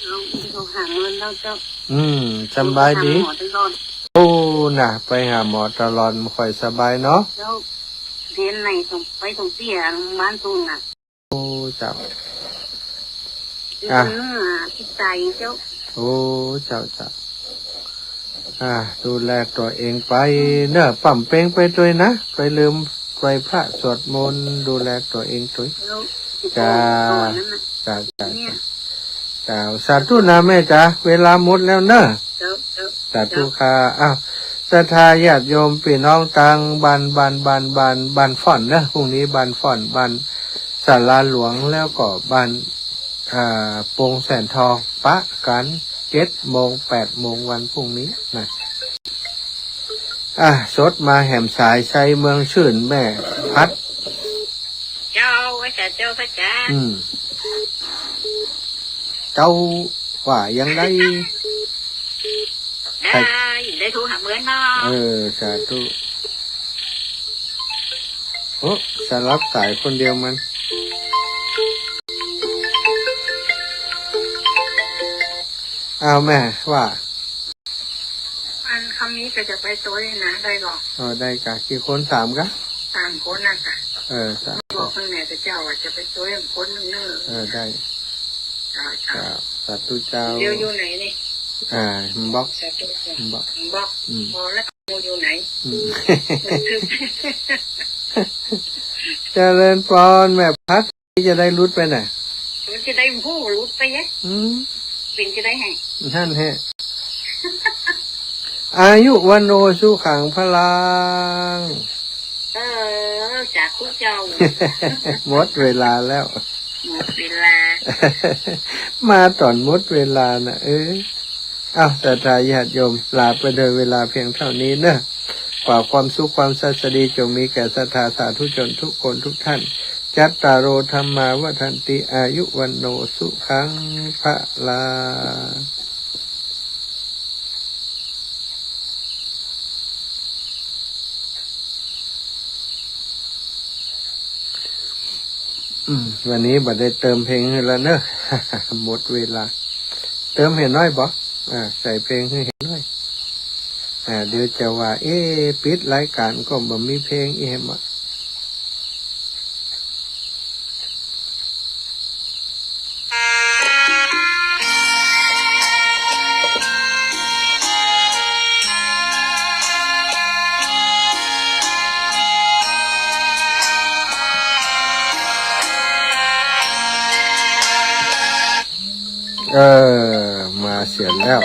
เอา โทรหาเมินแล้วเจ้า อืม สำบายดี หาหมอตลอด โอ้ น่ะ ไปหาหมอตลอด บ่ค่อยสบายเนาะ แล้วเดือนไหนต้องไปต้องเสียโรงพยาบาลตูนน่ะ โอ้ เจ้า อ่ะ เออ จิตใจเจ้า โอ้ เจ้า เจ้า อ่ะ ดูแลตั๋วเองไปเน่อ ปั๊มเป๋งไปตวยนะ ไปลืมไหว้พระสวดมนต์ ดูแลตั๋วเองตวย แล้ว จ้า ตั๋วนั้นน่ะ จ้า จ้า เนี่ย จ้า สาธุนะแม่จ๋า เวลาหมดแล้วเนอะ เจ้า เจ้า สาธุค่ะ อ้าว ศรัทธาญาติโยมปี้น้องตังบ้าน บ้าน บ้าน บ้าน บ้านฝ่อนเนอะ พรุ่งนี้บ้านฝ่อน บ้านศาลาหลวง แล้วก็บ้าน อ่า โป่งแสนทอง ปะกั๋น เจ็ดโมง แปดโมง วันพรุ่งนี้นะ อ่ะ สดมาแหมสายไซเมืองชื่นแม่พัด เจ้า ไหว้สาเจ้าพระอาจารย์ อืม เจ้าว่ายังไง ได้ ได้โทรหาเมือนเนาะ เออ สาธุ โอ้ สลับสายคนเดียวมัน เอาแม่ว่า อันคำนี้ก็จะไปตวยนะ ได้ก่อ เออ ได้ก่ะ กี่คน สามก่ะ สามคนนะก่ะ เออ สาม บอกเพิ่นแม่แต่เจ้าว่าจะไปตวยคนนึ่งเนอะ เออ ได้ เจ้า เจ้า เจ้า สาธุเจ้า เดี๋ยวอยู่ไหนนี่ อ่า บอก สาธุเจ้า บอก บอก อืม บอกแล้วอยู่ไหน อืม เจริญพรแม่พัด จะได้หลุดไปไหน มันจะได้ฮู้หลุดไปเนี่ย อืม เป็นจะได้ไง นั่นแหละ อายุวัณโณสุขังพลัง เออ สาธุเจ้า หมดเวลาแล้ว หมดเวลา มาต๋อนหมดเวลานะ เออ อ้าว ศรัทธาญาติโยม ลาไปโดยเวลาเพียงเท่านี้เนอะ ขอความสุขความสวัสดีจงมีแก่ศรัทธาสาธุชนทุกคนทุกท่าน จัตตาโร ธัมมา วัฑฒันติ อายุ วัณโณ สุขัง พลัง อืม วันนี้บ่ได้เติมเพลงหื้อแล้วเนอะ หมดเวลา เติมหื้อหน้อยบ่ อ่า ใส่เพลงหื้อหน้อย อ่า เดี๋ยวจะว่า เอ๊ะ ปิดรายการก็บ่มีเพลงอีกแหมอะ เออ มาเสียแล้ว